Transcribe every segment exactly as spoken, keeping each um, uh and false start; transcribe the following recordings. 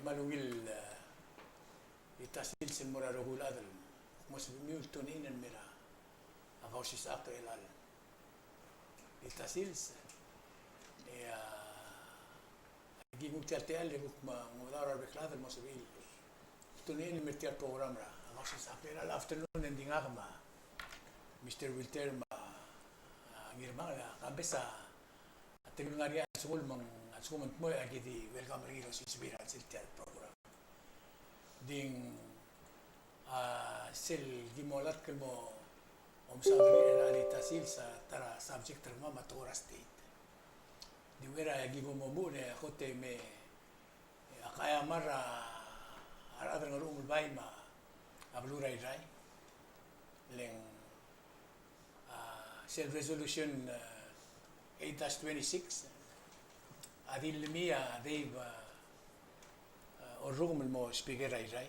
kmal ungil, e, el ta sils el mo er a rokui el chad el mo sebechemiu el tune in el mei er a Kausisechakl er chelecha el ta sils. E a, aki nguu tia el techall e kuk mo, mo omedaol er a rebek el chad el mo sebechir el tune in el mei er tia el program er a Kausisechakl er chelecha el afternoon, e ng di ngak me a Mister Wilter me a, a, Ngirmang, a, Kambes a, a te ngar er ngii a lsekum ng, a lsekum ng dmeu e aki di welcome er ngii el osisiu er sel tia el program. Ng di, a, sel ki mo melatk el mo omsaod er ngii er chelecha el ta sils a ta er a subject er kemam a tekoi er a state. Di uchei er a ki bo mo muchel e a kot e me, e a kaia mar a rechad er a Ngerchelong el bai me a beluu er a Irrai. Le ng, a, sel resolution, e, eight dash twenty-six, a dilemii a Dave, e, e, Orrukem el mo speaker er a Irrai.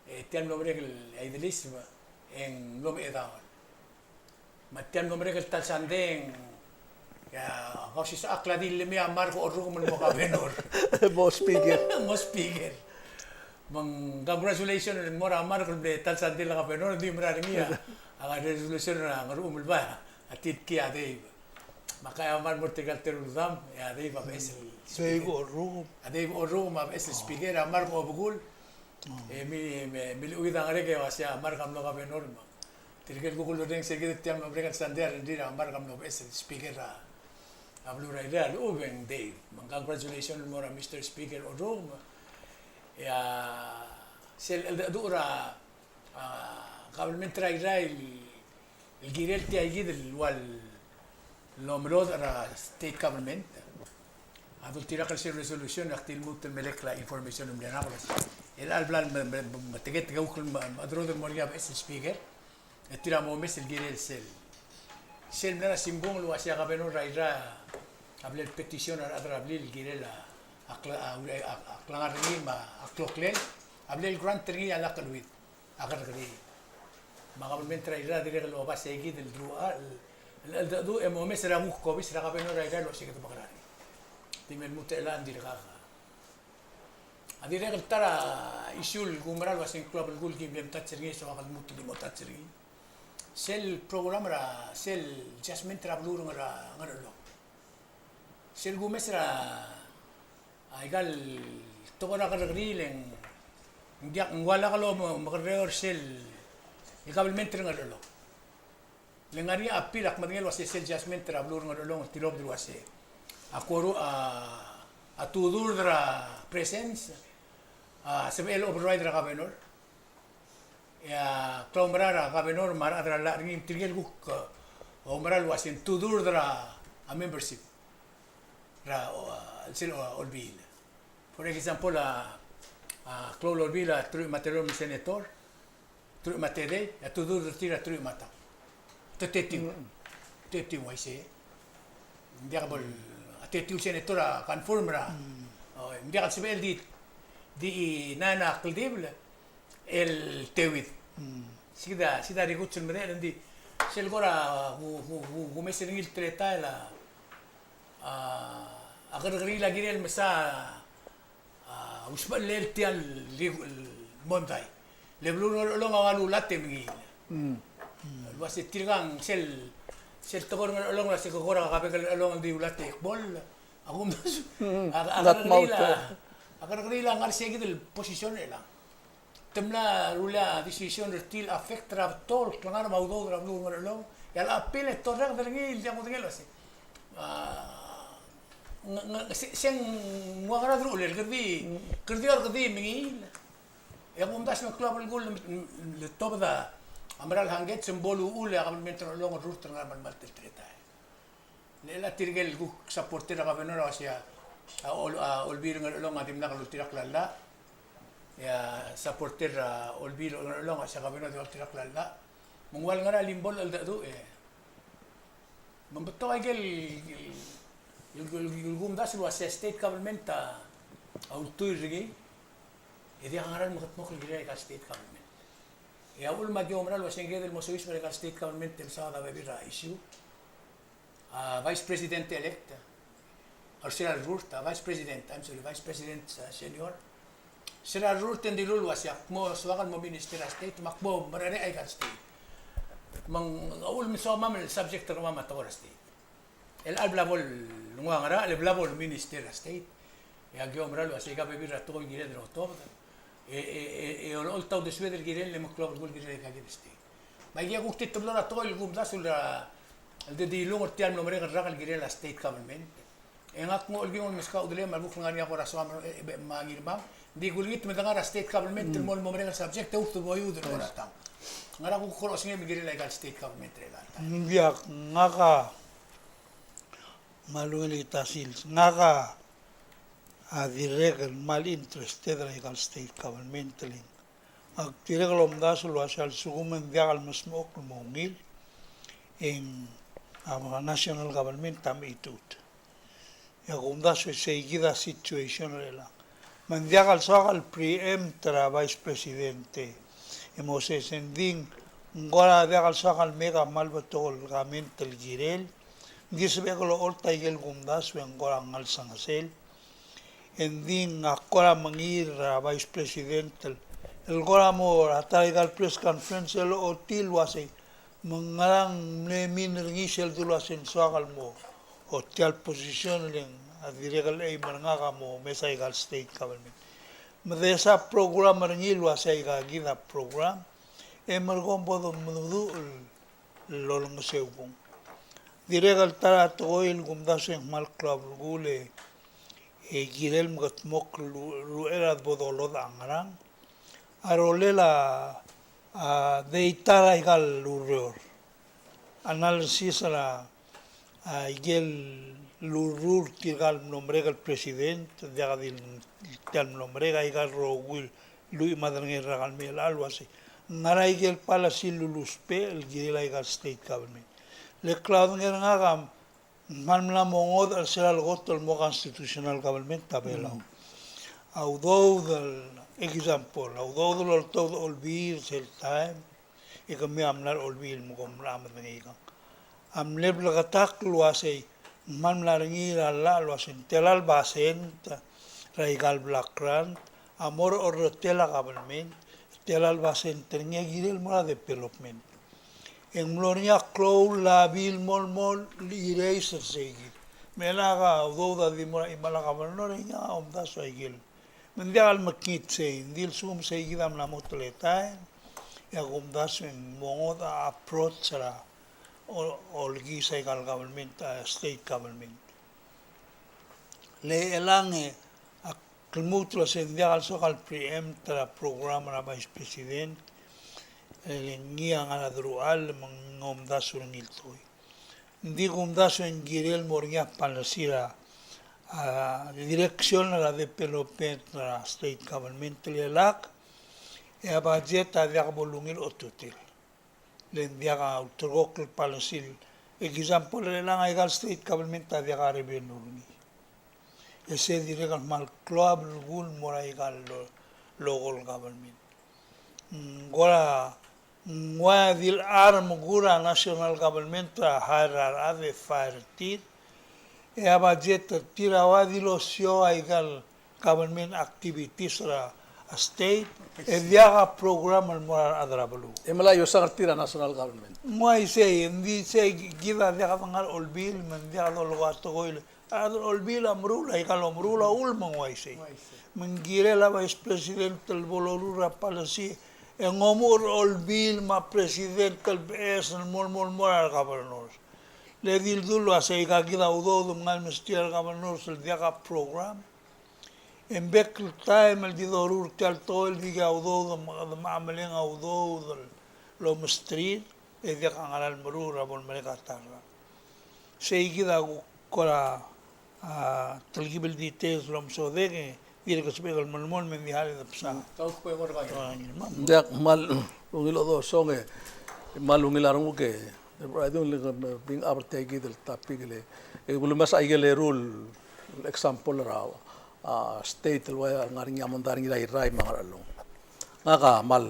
E tia el mlo merek el, e a Idelis me ng mlo mechedaol. Me tia el mlo merek el ta el sandei e ng, e a Kausisechakl a dilemii a Mark Orrukem el mo governor. Mo speaker. Mo speaker. Me ng congratulation el mo er a Mark el mle ta el sandei el governor, ng di mera er ngii a, a resolution er a Ngerchelong el bai a tilkii a Dave. Me a kaia mar mo er tirka el teru el dam, e a Dave a beches el speaker. Dave Orrukem. A Dave Orrukem a beches el speaker, a Mark Obekul. E mi, me, mileuid a ngerek e uasei a Mark a mlo governor me tirke el kuk ulerrenges er kid, tia el mlo merek el sandei a rengrir a Mark a mlo beches el speaker er a, a beluu er a Irrai a lechub e ng Dave. Me ng congratulation el mo er a Mister Speaker Orrukem. E a sel cheldecheduch er a, a, government er a Irrai el el kirel tia kid el ua lomerodech er a state government a doltirakl er sel resolution, e ak di lmuut el melekoi a information el mle er ngak el uasei, el chelecha el bla el me, me, me, me tekoi, tekoi el kuk me, me, mechederodel el mo er ngii a beches el speaker, e tir a mo omes el kirel sel, sel mla er a simbung el uasei a governor er a Irrai a bla el petition a rechad er a blil el kirel a, a kle-, a, a, a klengar er ngii me a kloklel a bla el grant er ngii a lak el uid a kerrekeriil. Me a kabelment er a Irrai a dirrek el obes a ikid el rua el, el, el, el, e mo omes er a kuk obis er a governor er a Irrai el uasei kede mekerang. Di me lmuut el chelecha ng dirkak. A dirrek el ta er a issue el kumerang el uasei ng klou a belkul el ki mle metouch er ngii, soak el lmuut el di mo touch er ngii. Sel program er a, sel judgment er a beluu er a Ngerchelong. Sel kumes er a, a ikal tekoi er a kerrekeriil e ng diak, ng ua lak lomekerreu er sel kabelment er a Ngerchelong. Le ngar er ngii a appeal, ak medengei el uasei sel judgment er a beluu er a Ngerchelong el tilobed el uasei a koru-, a, a two-third er a presence a sebechel override er a governor. E a klaumerang er a governor me a rechad er a llach er ngii, tirke el kuk, e, oumerang el uasei ng two-third er a, a membership er a, o, a, sel, o, olbiil. For example, a, a klou el olbiil a teruich me a tedei el senator, teruich me a tedei, e a two-third er tir a teruich me a tang. Te tetiu. Mm. Tetiu, uaisei. Ng diak bo le, a tetiu el senator a confirm er a. Mm. O, ng diak el sebechel di, di nine a kldibel el teuid. Mm. Sei kid a, sei kid a rikuts el medechel, ng di sel kora ku, ku, ku, kumes er ngii el teletael a, a, a kerrekeriil a kirel mesa a usbechellel tia el, el mondai. Le beluu er a Ngerchelong a ua lulat e mengiil. Mm. El uasei tirkang sel, sel tekoi er a Ngerchelong el uasei ke kora kabek el Ngerchelong el di lulat e kboll. A kumdasu. Mm. A, a kerrekeriil a, a kerrekeriil a ngar er sei kid el position er chelechang. Te mla rullii a decision er tir el affect er a betok el klengar me a udoud er a beluu er a Ngerchelong. E a appeal e te orreked er ngii el diak kudengei el uasei. A, ng, ng, se, se ng ua ngera deruchel, kede di, kede di orrekedii e mengiil. E a kumdasu me a klou a belkul el, el tobed a mera el hangkets me bo luchul e a kabelment er a Ngerchelong a rurt er ngii me a malt el teletael. Le chelechang tirke el kuk supporter er a governor a uasei a, a ol-, a olbiil er a Ngerchelong a dimlak loltirakl a llach. E a supporter er a olbiil er a Ngerchelong a uasei a governor a di oltirakl a llach. Me ng ua ngera el di bo el cheldecheduch e Me ng betok a ikel, el, el, el, el kumdasu el uasei a state government a ultuil er ngii, e diak a ngera el mekedmokl el kirel aika el state government. E a uchul me aki oumera el uasei ng kired el mo soiseb er aika el state government el mesaod a bebil er a issue, a vice president elect, er se er a rurt, a Vice President, I'm sorry, Vice President, uh, Senior. Se er a rurt e ng dilu el uasei ak mo soak el mo minister er a state, me ak mo merek aika el state. Me ng uchul me ng soam el subject er kemam a tekoi er a state. El chelecha el bla bo el nguu a ngerachel, el bla bo el minister er a state. E aki oumera el uasei aika bebil er a tekoi el kired el otobed. E, e, e, e, ol, olta uldesued el kirel el meklou a belkul el kirel aika kid el state. Me aika kuk di teblo er a tekoi el kumdasu el, el di dilung er tia el mlo merek el rak el kirel a state government. E ngak a kmo olkingel el meskau a udelem me a lekuk ngar er ngii a kora soam, e, e, me a Ngirmang. Ng di kulengit me dengar er a state government el mo, mo merek el subject, e ulteboi el mo er a tang. Ngera kuk kora osengem el kirel aika el state government er a tang? Ng diak, ngak a kmal ungil el ta sils. Ngak a dirrek el kmal interested er aika el state government el ng Ak dirrek el omdasu el uasei a lsekum e ng diak el mesmechokl el mo ungil, e ng a national government a mechitechut. E ak omdasu e sei kid a situation er chelechang. Me ng diak el soak el preempt er a Vice President e Moses, e ng di ng kora diak el soak el mei a kmal betok el comment el kirel. Ng di sebechek el ocholt aike el kumdasu e ng kora ngelsengesel. E ng di ngak a kora mengiil er a Vice President el, el kora mo er a ta er aika el press conference el ochotii el uasei me ng ngerang mle mean er ngii sel dulu el uasei ng soak el mo, o tia el position el ng a dirrek el aim er ngak a mo mesa aika el state government. Me desa program er ngii el uasei aika kid a program, e merekong bo domeduch el el olengeseu kung. Dirrek el ta er a tekoi el kumdasu e ng kmal klou a belkul e kirel el mekedmokl el uchei er a debo dolodech a ngerang. A rolel a, a, data er aika el ureor. Analysis er a, a, ikel urrur tirka el mlo merek el president, diak di tia el mlo merek, aika el rokui el lluich me a tang el rak el mei el uasei ng ngar er a ikel policy el lulusbech el kirel aika el state government. Le klaodengei er ngak a kmal mla mo ngodech er sel kot el mo constitutional government er a Belau. A udoud el example, a udoud el oltobed a olbiil er sel taem, e kemiu a mla er a olbiil me kom mla medengei kang. A mle bleketakl el uasei ng kmal mla er ngii er a llach el uasei ng tela el basent er aika el block grant a mo er a orretel a government, tela el basent er ngii a kirel el mo er a development. E ng mlo er ngii a klou el llach el mo, mo el erase er sei kid. Me lak a udoud a di mo er a chimal a governor e ngii a omdasu a ikel Me ng diak el mekngit sei, ng di lsekum sei kid a mla mo teletael, e a kumdasu e ng mo ngodech a approach er a o-, olkiis aika el government, a state government. Le chelechang e ak lmuut el uasei ng diak el soak el preempt er a program er a Vice President, e le ngii a ngar er a deruchall me ng omdasu er ngii el tekoi. Ng di kumdasu e ng kirel el mo er ngii a policy er a, a, direction er a development er a state government el lak, e a budget a diak bo lungil otutel. Le ng diak a ulterekokl el policy el example er chelechang aika el state government a diak a revenue er ngii. E se dirrek el kmal klou a belkul el mo er aika el lo-, local government. Ng kora, ng ua di el charm er a national government er a hire er a rechad e fire er tir. E a budget er tir a ua di el osio aika el government activities er a state, e diak a program el mo er a rechad er a beluu. E melai a osang er tir a national government. Ng uaisei, ng di sei kid a diak dengar er a olbiil, me ng diak dolekoi a tekoi el A rechad er a olbiil a meruul, aika el omeruul a uchul me ng uaisei. Me ng kirel a Vice President el bo loruul er a policy, e ng omuchel er a olbiil me a President el beches el mo, mo, mo er a regovernors. Le di el dulu el uasei aika kid a udoud me ng ngar er a mesterir a regovernors el diak a program. E ng bek el taem el di doruul er tia el tekoi el di kid a udoud me, me a meleng a udoud el omesterir, e diak a ngera el meruul er a bo lemerek a ta el rak. Sei kid a kuk kora, a, telkib el details el omesodek, e dirk sebechek el melemolem, me ng di hal e debsa. Ng diak, kmal ungil odosong, e kmal ungil a renguk e, e, bring up er tia kid el topic el, e, ulemes aike el eru el example er a, a, state el ua ngar er ngii a mondai er ngii er a Irrai me a Ngerchelong. Ngak a kmal,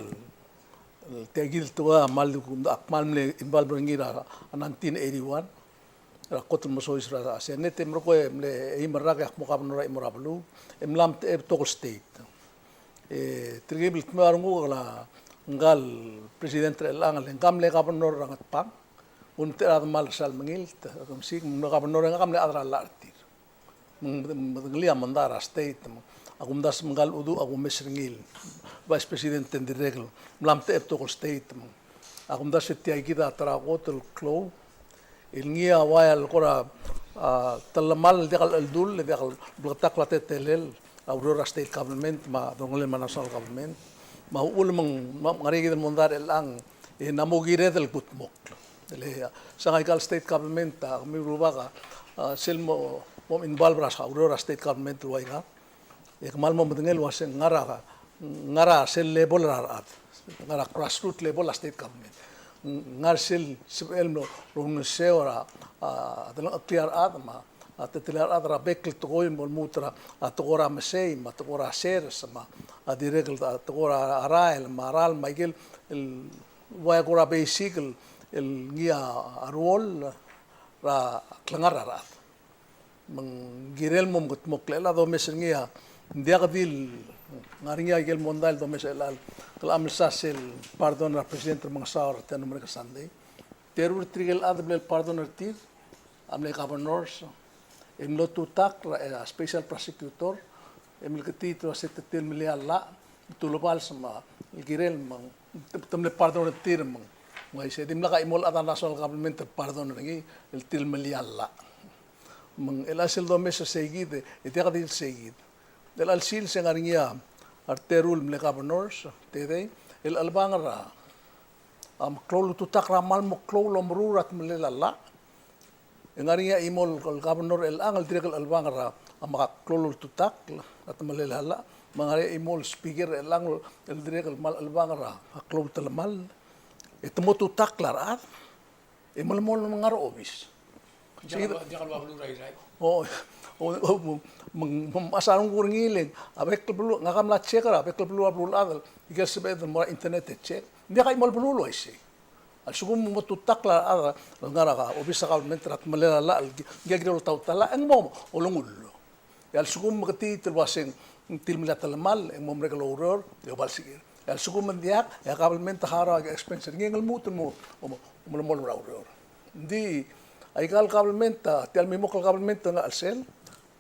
tia kid el tekoi a kmal, ak kmal mle involve er ngii er a nineteen eighty-one. er a kot el mesois er a Senate, e merekong e mle eim el rak e ak mo governor er a chimo er a beluu, e mla mtechei a betok el state. E tirke el kmo a renguk el ngkal president er chelechang el ngka mle governor er a Ngatpang, ng mtechei a rechad el kmal sal mengilt, e ke msiik, ng mle governor e ngak a mle chad er a llach er tir. Me ng, me ng medengelii a mondai er a state, me a kumdasu me ngkal uduch a kumes er ngii el vice president e ng dirrek el mla mtechei a betok el state, me a kumdasu e tia kid a ta er a kot el klou el ngii a ua el kora, a, telemall el diak el cheldull, el diak el bleketakl a teletelel a ureor er a state government me a delongelel me a national government. Me a uchul me ng, me ng ngar er ngii kid el mondai er chelechang, e ng mo kired el kudmokl. Le, a, se ng aika el state government, a, kemiu el rubak a, a, sel mo, mo involve er a ureor er a state government el ua ikang, e kmal mo medengei el ua se ng ngar er a, ngar er a sel level er a rechad, ngar er a grassroots level er a state government. Ng ngar er sel sebechel el mo, mo olengeseu er a, a, delengcheklii a rechad me a, a, teletelel a rechad er a bek el tekoi el mo lmuut er a, a, tekoi er a mesei, me a tekoi er a sers, me a, a, dirrek el, a, tekoi er a rael, me a ralm, me aike el, el ua kora basic el, el ngii a, a ruoll er a klengar er a rechad. Me ng kirel mo mekedmokl el a domes er ngii a, ng diak di le ngar er ngii a ikel mondai el domes er chelechang, ke mla mesa sel pardon er a President Remengesau er a tia el mlo merek el Sunday. Teru er tirke el chad el mle pardon er tir a mle governors, e mlo tutakl er a, e, special prosecutor, e mle ketiit el ua se te tilmelii a llach, te ulebals me a, el kirel me ng, te, te mle pardon er tir me ng, me uaisei, dimlak a chimo el chad er a national government el pardon er ngii el tilmelii a llach. Me ng chelecha sel domes er seikid, e diak di le seikid. Chelecha el sils e ng ngar er ngii a reteru el mle governors, tedei, el chelebangel er a, a meklou el ultutakl er a kmal mo klou el omeruul er a temelel a llach. E ng ngar er ngii a chimo el governor er chelechang el dirrek el chelebangel er a, a meklou el ultutakl er a temelel a llach. Me ng ngar er ngii a chimo el speaker er chelechang el dirrek el kmal chelebangel er a klou el telemall. E te mo tutakl a rechad e melemolem el ngar er a obis. Diak el, diak el ua beluu er a Irrai. O, o, o, me, me, me a sa renguk er ngii le ng, a bek el beluu, ngak a mla check er a bek el beluu er a beluulechad el, ikel sebeched el mo er a internet e check. Ng diak a chimo el beluu el uaisei. A lsekum ng mo tutakl a rechad el ngar er a obis er a government er a temelel a llach, el ki, ng kirel oltaut a llach, e ng mo, olengull. E a lsekum me ketiit el ua se ng tilmelii a telemall, e ng mo merek el oureor, e oba lsekum. E a lsekum ng diak, e a government a harau a expense er ngii e ng lmuut el mo, mo, mo melemolem er a ureor. Ng di, aika el government, a, tia el mimokl el government er a chelsel,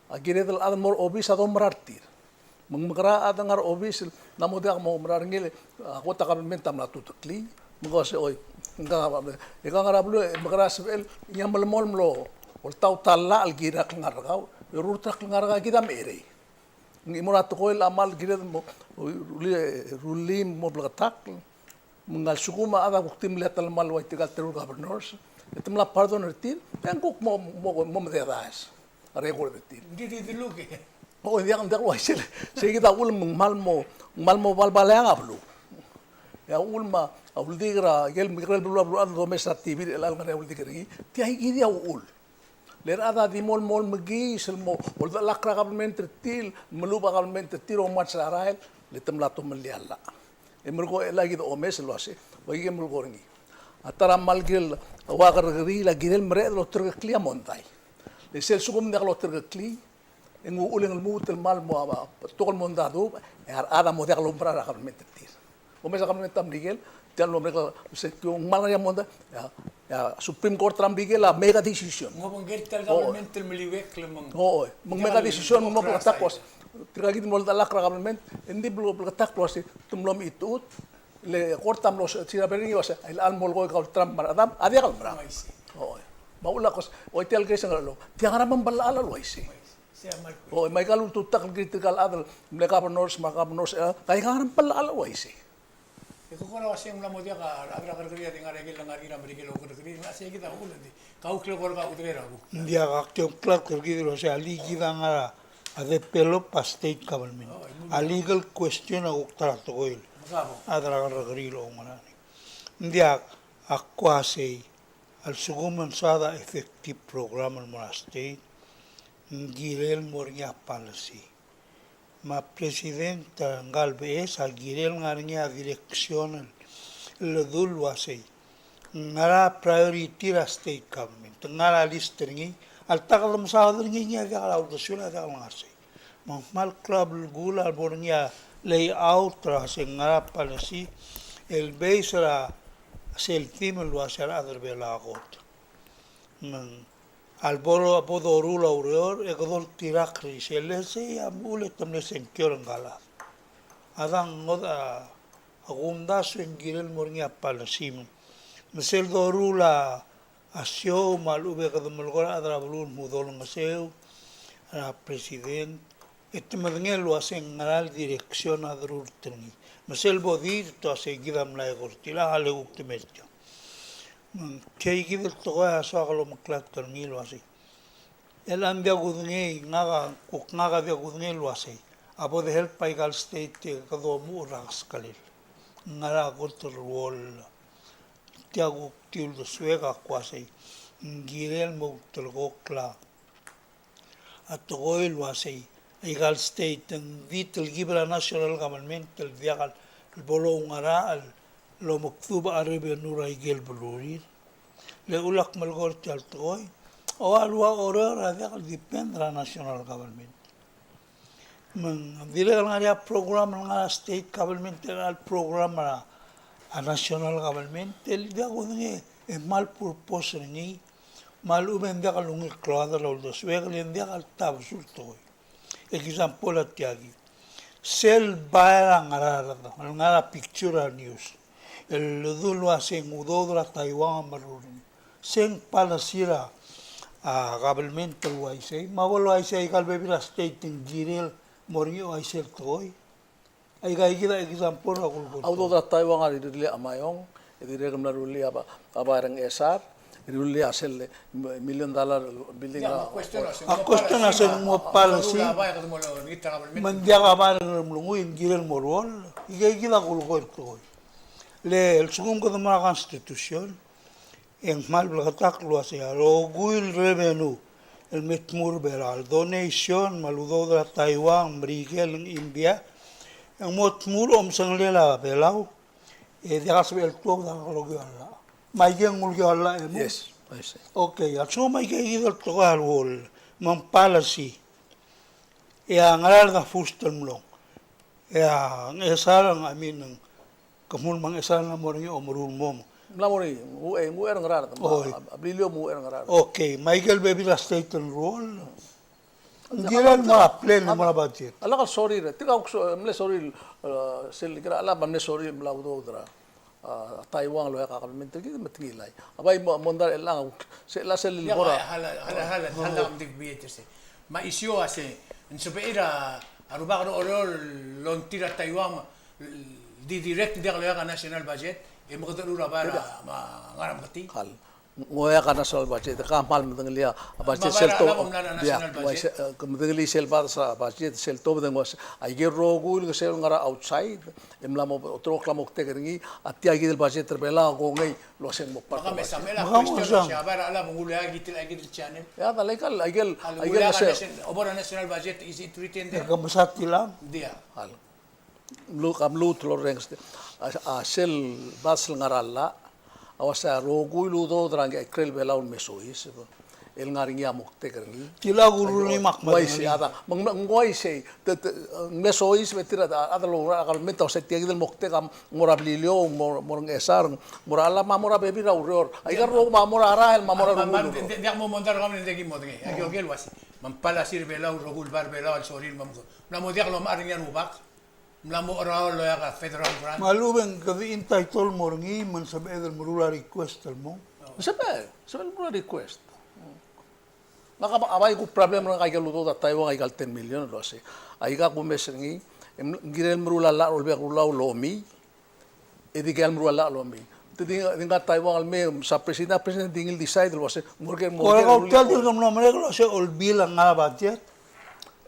a kired el chad el mo er a obis a domerar tir. Me ng mekera a chad el ngar er a obis, ng mo diak mo merar ngii, a kot a government a mla tuteklii. Me ng ko se, oi, ng ka, e ka ngar er a beluu, e mekera sebechel, ngii a melemolem el oltaut a llach el kirel a klengar er kau, e rurt er a klengar er kau, kid a mecherei. Ng chimo er a tekoi el kmal kired mo, rullii, rullii mo bleketakl, me ng a lsekum a chad a kuk tilmelii a telemall el ua tirka el teru el governors, e te mla pardon er tir, e ng kuk mo, mo, mo mededaes a record er tir. Ng di, di, di luk e. O, ng diak, ng diak el uaisei. Seikid a uchul me ng kmal mo, kmal mo balbaleang a beluu. E a uchul me a uldik er a, ikel, ikel beluu, beluu a domes er a T V er chelechang el ngar er ngii a uldik er ngii. Tia kid a uchul. Le rechad a di mo, mo mekiis el mo oldelak er a government er tir, melub a government er tir, omuchel er a rael, le te mla tomellii a llach. E merekong e chelecha kid a omes el uase, ua ikei a melekoi er ngii. A ta er a kmal kirel, ua kerrekeriil a kirel mereched el oterekeklii a mondai. Le sel lsekum ng diak loterekeklii, e ng uchul e ng lmuut el kmal mo, a, betok el mondai a dubech, e a rechad a mo diak loumerang er a government er tir. Omes a government er a Merikel, tia el mlo merek el, se, ng kmal ngar er ngii a mondai, e a, e a Supreme Court er a Merikel a make a decision. Ng obengkel tia el government el meliuekl me ng. O, o, me ng make a decision, me ng mo bleketakl el uase, tirka kid el mo oldelak er a government, e ng di bleketakl el uase, te mlo mechitechut, le court a mlo, tir a berengii el uase, a chelecha el molekoi kau el Trump me a rechedam, a diak el merang. O, o. Me a uchul a kos, oi tia el case er a Ngerchelong, tia ngar er a mong el llach el uaisei. O, me aika el ultutakl el kirir tirka el chad el mle governors me a governors, e, aika ngar er a mong el llach el uaisei. E ke kora uase ng mla mo diak a rechad er a kerrekeriil a di ngar er a ikel ngar er a Merikel el okerrekeriil, ng uase kid a uchul e di. Kau kle kora uterei er a kuk. Ng diak, ak di omeklatk er kid el uase a le kid a ngar er a develop a state government. O, e ng a legal question a kuk ta er a tekoi el. Mekabo. A chad er a kerrekeriil a oungerang. Ng diak, ak uasei, a lsekum ng soad a effective program el mo er a state, ng kirel mo er ngii a policy. Me a president, e, ngka el beches a kirel ngar er ngii a direction el, el ledul el uasei, Ngar er a priority er a state government, ngar er a list er ngii, alta kede mesaod er ngii, ngii a diak el uldesuel a diak el ngar sei. Me ng kmal klou a belkul a lebo er ngii a layout er a se ngar er a policy, el base er a sel theme el uase a rechad er Belau a kot. Me ng a lebo, a bo doruul a ureor, e kede oltirakl er isei, le sei a uchul e te mle sengkio er ngka el chad. A dang ngodech a a kumdasu e ng kirel mo er ngii a policy me, me sel doruul a show me a lechub e kede melekoi er a rechad er a beluu el mo dolengeseu er a president, e te medengei el uase ng ngera el direction a derurt er ngii. Me sel bo di te uase kid a mla eko er tir a le kuk te mer tiang. Me ng tia kid el tekoi a soak el omeklatk er ngii el uase el ng diak kudengei, ngak a, kuk ngak a diak kudengei el uasei a bo de help aika el state e kede omuchel er a keskelel. Ngera kot el role. Tia kuk di uldesuek a kuasei ng kirel mo ulterekokl a tekoi el uasei aika el state ng di telkib er a national government el diak el bo loungerachel el omekdubech a revenue er aike el belurir. Le ulak melekoi er tia el tekoi, a ua Oreor a diak el depend er a national government. Me ng dirrek el ngar er ngii a program el ngar er a state government, el program er a national government, el diak kudengei e kmal purpose er ngii, me a lechub e ng diak el ungil klou a chad er a uldesuek, le ng diak el tabesul tekoi. Example a tia kid. Sel bai er a Ngaraard el ngar er a picture er a news el ledu el uasei ng udoud er a Taiwan a merur er ngii. Se ng policy er a, a, government el uaisei, me a bo el uaisei aika el bebil er a state ng kirel mo er ngii a uaisei el tekoi. Aika kid a example er a kulekoi. A udoud er a Taiwan a rirellii a Meyuns, e dirrek el mla rullii a bai, a bai er a Ngchesar, rullii a sel million dollar building. A question a se ng mo policy. Me ng diak a bai er a Ngeremlengui, ng kirel mo ruoll, aika kid a kulekoi el tekoi. Le lsekum kede mo er a constitution, e ng kmal bleketakl el uasei a rokui el revenue el me tmuu er a Belau, el donation me a udoud er a Taiwan, Merikel, India, e ng mo tmuu el omsengel a Belau, e diak a sebechel el tuobed a lokiu a llach. Me aike ng ulekiu a llach e mo. Yes, I see. Okay, a lsekum aike kid el tekoi a ruoll, me ng policy. E a Ngaraard a first el mlong. E a Ngchesar, I mean, ng, ke mle me a Ngchesar a mla mo er ngii a omeruul el mo. Mla mo er ngii, ng uchei, ng uchei er a Ngaraard. Oi. A, a Beliliou a uchei er a Ngaraard. Okay, me aike el bebil er a state el ruoll. Ng kirel mo er a plan, mo er a budget. A lak el sorir, tirka kuk so-, mle sorir, e, sel kirel a lak mle sorir el mla udoud er a, a, Taiwan el oeak a government er kid me te ngilai. A bai mo, mondai er chelechang, se, a sel bo er a. Hala, hala, hala, hala, me a issue a se, ng sebechir a, a rubak er a Oreor el longtir a Taiwan, di direct diak loeak a national budget, e mekedechor a bai er a, me a ngar er a meketii. Ng oeak a national budget, e ke kmal medengelii a budget sel tobed. Diak, ng uaisei, e, ke medengelii sel bades er a budget sel tobed, e ng uaisei, aike el rokui el keseu el ngar er a outside, e mla mo, oterokl a moktek er ngii, a tia kid el budget er a Belau a kongei el uasei ng mo part er a budget. Me a question a se, a bai er a Belau a nguu aike el, aike el channel. Ia, a lak el, aike el, aike el ngeseu. Over a national budget, is it written there? E ke mesa tilang? Diak. Mluut, a mluut el orrenges, a, a sel bades el ngar er a llach a uasei a rokui el udoud er a ikrel Belau el me soiseb el ngar er ngii a moktek er ngii. Tilak a ureor er ngii me ak medengei. Uaisei, a da, me ng, me ng uaisei, te, te, ng me soiseb e tir a, a, a rechad el oureor er a government a uasei tia kid el moktek a mo er a Beliliou, mo, mo er a Ngchesar, mo er a Belau, me a mo er a bebil er a ureor. Aika el rokui me a mo er a rael, me a mo er a rengul. Diak mo mondai er a government e ng diak ki medengei. Aike el uasei, me ng policy er a Belau, rokui el bai er a Belau a lsorir me a mo. Ng mla mo diak lomechar er ngii a rubak. Ng mla mo cheraol el oeak a federal grant. Me a lechub e ng kede entitled el mo er ngii me ng sebeched el meruul a request el mo. Sebeched, sebeched el meruul a request. Ngak a bai kuk problem er ngak aike el udoud er a Taiwan aika el ten million el uasei. Aika kumes er ngii, e ng kirel meruul a llach er a Olbiil er a Kelulau el omii, e dikea el meruul a llach el omii. Te di, di ngka Taiwan el mei, sa president, a president di ngii el decide el uasei, mo er ker, mo er ker. Kora kau tia el dirk mlo merek el uasei Olbiil a ngar er a budget.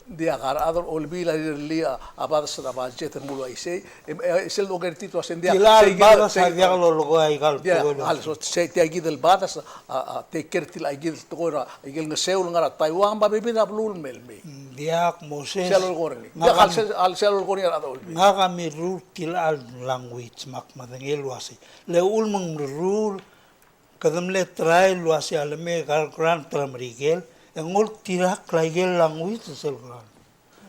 Diak, a rechad er a Olbiil a rirellii a bades er a budget el mlo uaisei, e, e, sel doker tir el uasei ng diak. Tilechang el bades a diak lolekoi aika el tekoi el uasei. Diak, a lsekum sei tia kid el bades a, a, take care er tia kid el tekoi er a, aike el ngeseu el ngar er a Taiwan me a bebil er a beluu el mei el mei. Diak, Moses. Sel lolekoi er ngii. Diak, a lsel, a lsel lolekoi er ngii a rechad er a Olbiil. Ngak a mirruul tilechang el language me ak medengei el uasei. Le uchul me ng mirruul Kede mle try el uasei a leme a grant er a Merikel, e ng oltirakl a ikel language er sel grant.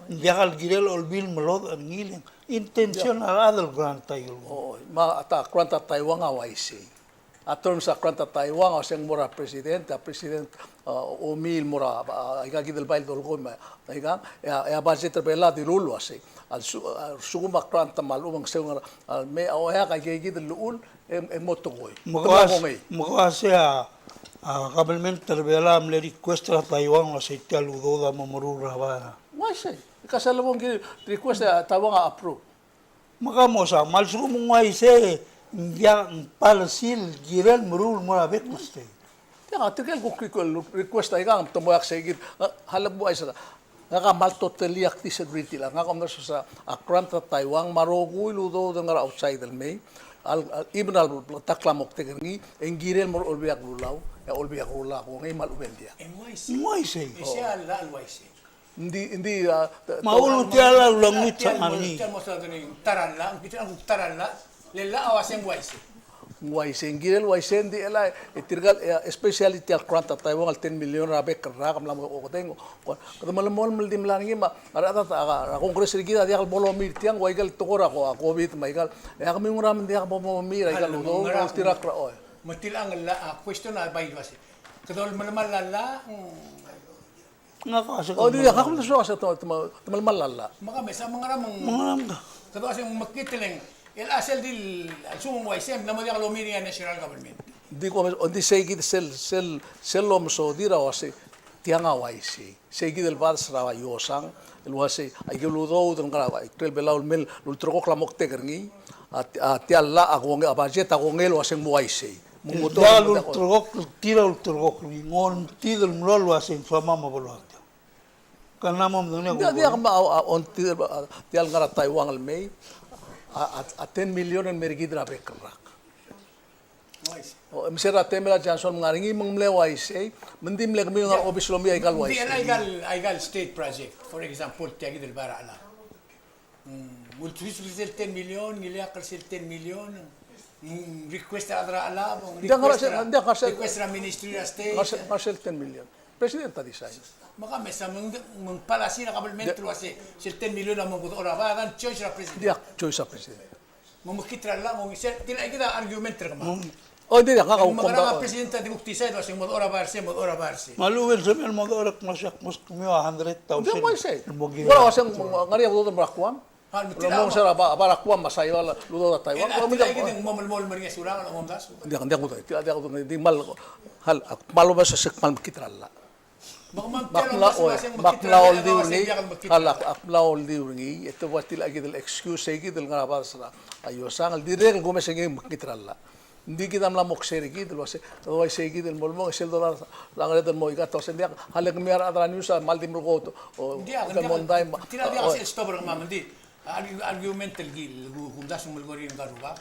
Ng diak el kirel olbiil el melodech er ngii el intention a rechad el grant a ikel. O, me a ta grant er a Taiwan a uaisei. A terms er a grant er a Taiwan a uasei ng mo er a president, a president, a, omiil el mo er a, a, aika kid el bai el dolekoi me, aika, e a, e a budget er a Belau a dilu el uasei. A lsu-, a lsekum a grant me a lechub e ng sel ngar, a, me a oeak aika kid el llechul, e, e mo tekoi. Me kmo a se, me kmo a se a, a, government er a Belau a mle request er a Taiwan el uasei tia el udoud a mo meruul er a bai. Ng uaisei. Ka sel lebo ng request a Taiwan a approve. Me kmo a se, me a lsekum ng uaisei, ng diak, ng policy el kirel meruul el mo er a bek el state. Tia, tirke el kuk request, request a ikang, te mo ua sei kid, a, halebuk a isei. Ngak a kmal totally ak disagree er tia el, ngak a omdasu el uasei a grant er a Taiwan me a rokui el udoud el ngar er a outside el mei, a, a, even a ta el klemoktek er ngii, e ng kirel mo er a Olbiil er a Kelulau, e a Olbiil er a Kelulau a kongei me a lechub e ng diak. Ng uaisei. Ng uaisei. E sei a llach el uaisei. Ng di, ng di, a, te-, me a te-, ulu tia el llach el ulanguage a ngar er ngii. Tia el mo, tia el mo sa dengei, ta er a llach, ng kid a kuk ta er a llach, le llach a uasei ng uaisei. Ng uaisei, ng kirel uaisei, ng di el, e tirka el, e, especially tia el grant er a Taiwan el ten million er a bek el rak, mla mo okedei, ko, kede melemolem el di mla er ngii me a, a rechad er a, a, a Congress er kid a diak el bo lomiil er tiang, ua ikel tekoi er a ko-, a COVID me a ikal, e ak miungerang me ng diak bo momiil er a ikal udoud, oltirakl er a, oi. Me tia el ngar er a llach, a, question a bai el uasei. Kede melemall a llach, mm, Ngak a se. O, di, ngak a mla soak se te, te, te melemall a llach. Me ka mesa, me ngera me ng, me ngera me ng, kede ua se ng mekngit el ng, el a sel di, a lsekum ng uaisei, ng mo diak lomiil er ngii a national government. Di ko, o, di sei kid sel, sel, sel lomesodir a uasei, tiang a uaisei. Sei kid el bades er a Iosang, el uasei, aike el udoud el ngar er a, ikrel Belau el mei el ulterekokl a moktek er ngii, a, a tia el llach a kongei, a budget a kongei el uasei ng mo uaisei. Me ng mo tia el ulterekokl, tir a ulterekokl, ng ongtid el mlo el uasei ng soam a mo beluad. Kena mo medengei. Ng diak, ng diak me a, a, ongtid, a, tia el ngar er a Taiwan el mei, a, a, a ten million el mei er kid er a bek el rak. O, me se er a temel a Johnson me ng ngar er ngii me ng mle uaisei, me ng di mle kemiu el ngar er a obis el omii a ikal uaisei. Ng di el a ikal, a ikal state project, for example, tia kid el bai er a Chelab. Mm, ultuil sel ten million, ng ileakl er sel ten million, mm, request er a rechad er a Chelab, ng request er a, request er a Ministry er a State. Ngar sel, ngar sel ten million. President a decide. Me ka mesa, me ng, me ng policy er a government el uasei, sel ten million a mo mekedechor er a bai, a dang choice er a president. Diak, choice er a president. Me ng mekngit er a llach, me ng sel, tia kid a argument er kemam. O, di, ngak a, me ng kuk mekerang a president a di kuk decide el uasei ng mo dechor a bai er sei, mo dechor a bai er sei. Me a lechub e ng sebechel mo dechor, e kmo sei, kmo sei kemiu a hundred thousand. Ng di uaisei. Ng mo kirel. Ng uaisei, ng ngar er ngii a udoud el mo er a Guam. A, me tia el mo, mo se er a bai, bai er a Guam me a Saipan el udoud er a Taiwan. E a tia kid e ng mo melemolem er ngii a Surangel, ng omdasu. Ng diak, ng diak kudengei, tia, diak kudengei, di kmal, hal, ak kmal omes a se kmal mekngit er a llach. Me ak mla, oi, me ak mla oldiu er ngii, hal, ak, ak mla oldiu er ngii, e te ua tia kid el excuse, sei kid el ngar er a bades er a Iosang, el dirrek el kumes er ngii mekngit er a llach. Ng di kid a mla mo oker er kid el uasei, otherwise sei kid el mo lmong, sel dollar a ngered el mo ika, te uasei ng diak, hale kemiu a rechad er a news a kmal di melekoi, o, ng diak, ng diak, mondai, tia el diak, oi. Sel stop er kemam, ng di. Argu-, argument el ki-, el ku-, kumdasu el melekoi er ngii er a rubak,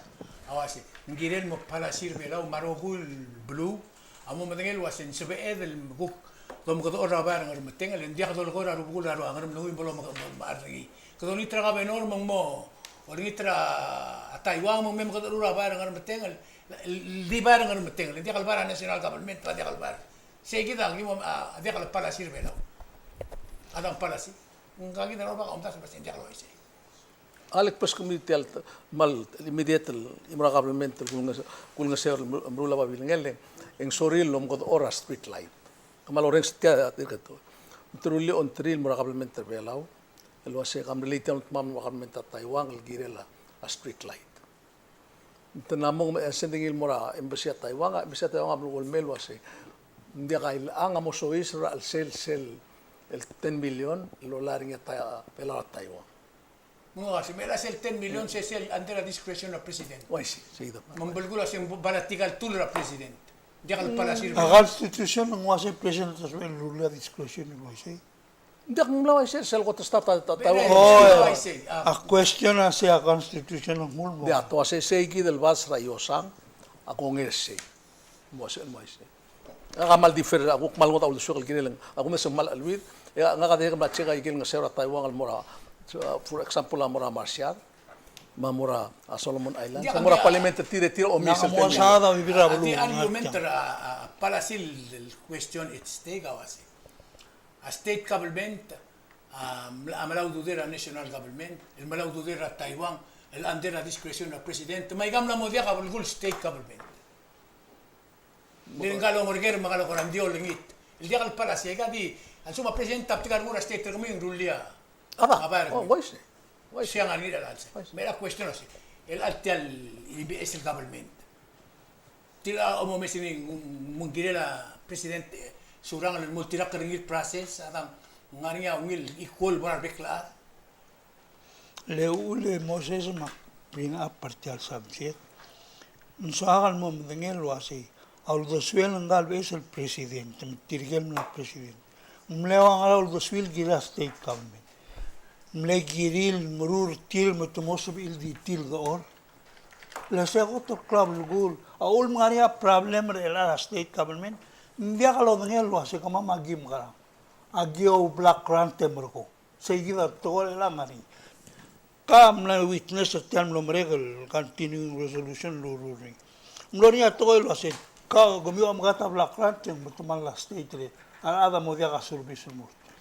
a uasei, ng kirel mo policy er a Belau me a rokui el beluu a mo medengei el uasei ng sebeched el kuk domekedechor er a bai er a Ngermetengel, e ng diak dolekoi er a rubekul er a Ngeremlengui me bo lomechar er ngii. Kede olengit er a governor me ng mo olengit er a Taiwan me ng me mekedechor er a bai er a Ngermetengel, el di bai er a Ngermetengel, e ng diak el bai er a national government, a diak el bai er. Sei kid a ki mo, a, diak el policy er a Belau. A dang policy. Ngka kid a rubak a omdasu el uasei ng diak el uaisei. A lek beskemiu tia el t-, kmal immediate el, el mo er a government el kulenges-, kulengeseu el meru-, meruul a babilngel e ng sorir el omekedechor a street light. Kmal orrenges tia, tia el kmo te rullii a ongtir el mo er a government er a Belau el uasei kam relate tia el kmo mo er a government er a Taiwan el kirel a street light. Te mla mo me sending el mo er a embassy er a Taiwan, a embassy er a Taiwan a mlo el mei el uasei, ng diak a ilechang a mo soiseb er a chelsel sel, el ten million el lolai er ngii a Tai-, Belau er a Taiwan. Me ng uasei, me a sel ten million se sel under a discretion er a president. Uaisei, sei kid. Me ng belkul a se ng bai er a tia el tool er a president. Diak el policy er a constitution ng uasei president a sebechel el rullii a discretion el uaisei. Ng diak, ng mla uaisei, sel kot start a, a, a, a question a sei a constitution ng mlo. Diak, te uasei sei kid el bades er a Iosang a kongei er sei. Mo uaisei, mo uaisei. Ngak a kmal differ, a kuk kmal ngodech a uldesuek el kirel, a kumes e ng kmal cheleuid. E ngak a dirrek el mla check a ikel ngeseu er a Taiwan el mo er a, for example, a mo er a Marshall. Me a mo er a Solomon Islands, a mo er a parliament er tir e tir a omes el mo saod a bebil er a beluu. A di argument er a, a, a policy el question at stake a uase a state government a mla, a mla ududel er a national government, el mla ududel er a Taiwan, el under a discretion er a president, me aika a mla mo diak a belkul state government. Ng di ngka el oungerker me a kuk a diak lengit. El diak el policy, aika di, a lsekum a president a btik a rengul er a state er kemiu e ng rullii a bai er kemiu. Uaisei. Uaisei. Sei a ngar er ngii er a chelsel. Uaisei. Me a question a sei, el tia el E B S el government, tir a omes er ngii me ng kirel a president, e, Surangel el mo oltirakl er ngii el process, a dang ngar er ngii a ungil equal mo er a rebek el chad. Le uchul e Moses me ak bring up er tia el subject. Ng soak el mo medengei el uasei, a uldesuel ngka el beches el president, me tirke el mla president, ng mle ua ngera uldesuel el kirel a state government? Ng mle kirir el meruul er tir me te mo sebechir el di tir el dechor? Le se kot el klou a belkul a uchul me ng ngar er ngii a problem er chelecha er a state government, ng diak lodengei el uasei kemam a ki mekerang, a ki oublock grant e merekong. Sei kid a tekoi el ngar er ngii. Ke mla witness er tia el mlo merek el continuing resolution el loruul er ngii. Ng mlo er ngii a tekoi el uasei, ke kemiu a mekata block grant e ng metemall a state er a rechad a mo diak a service el mo er tir.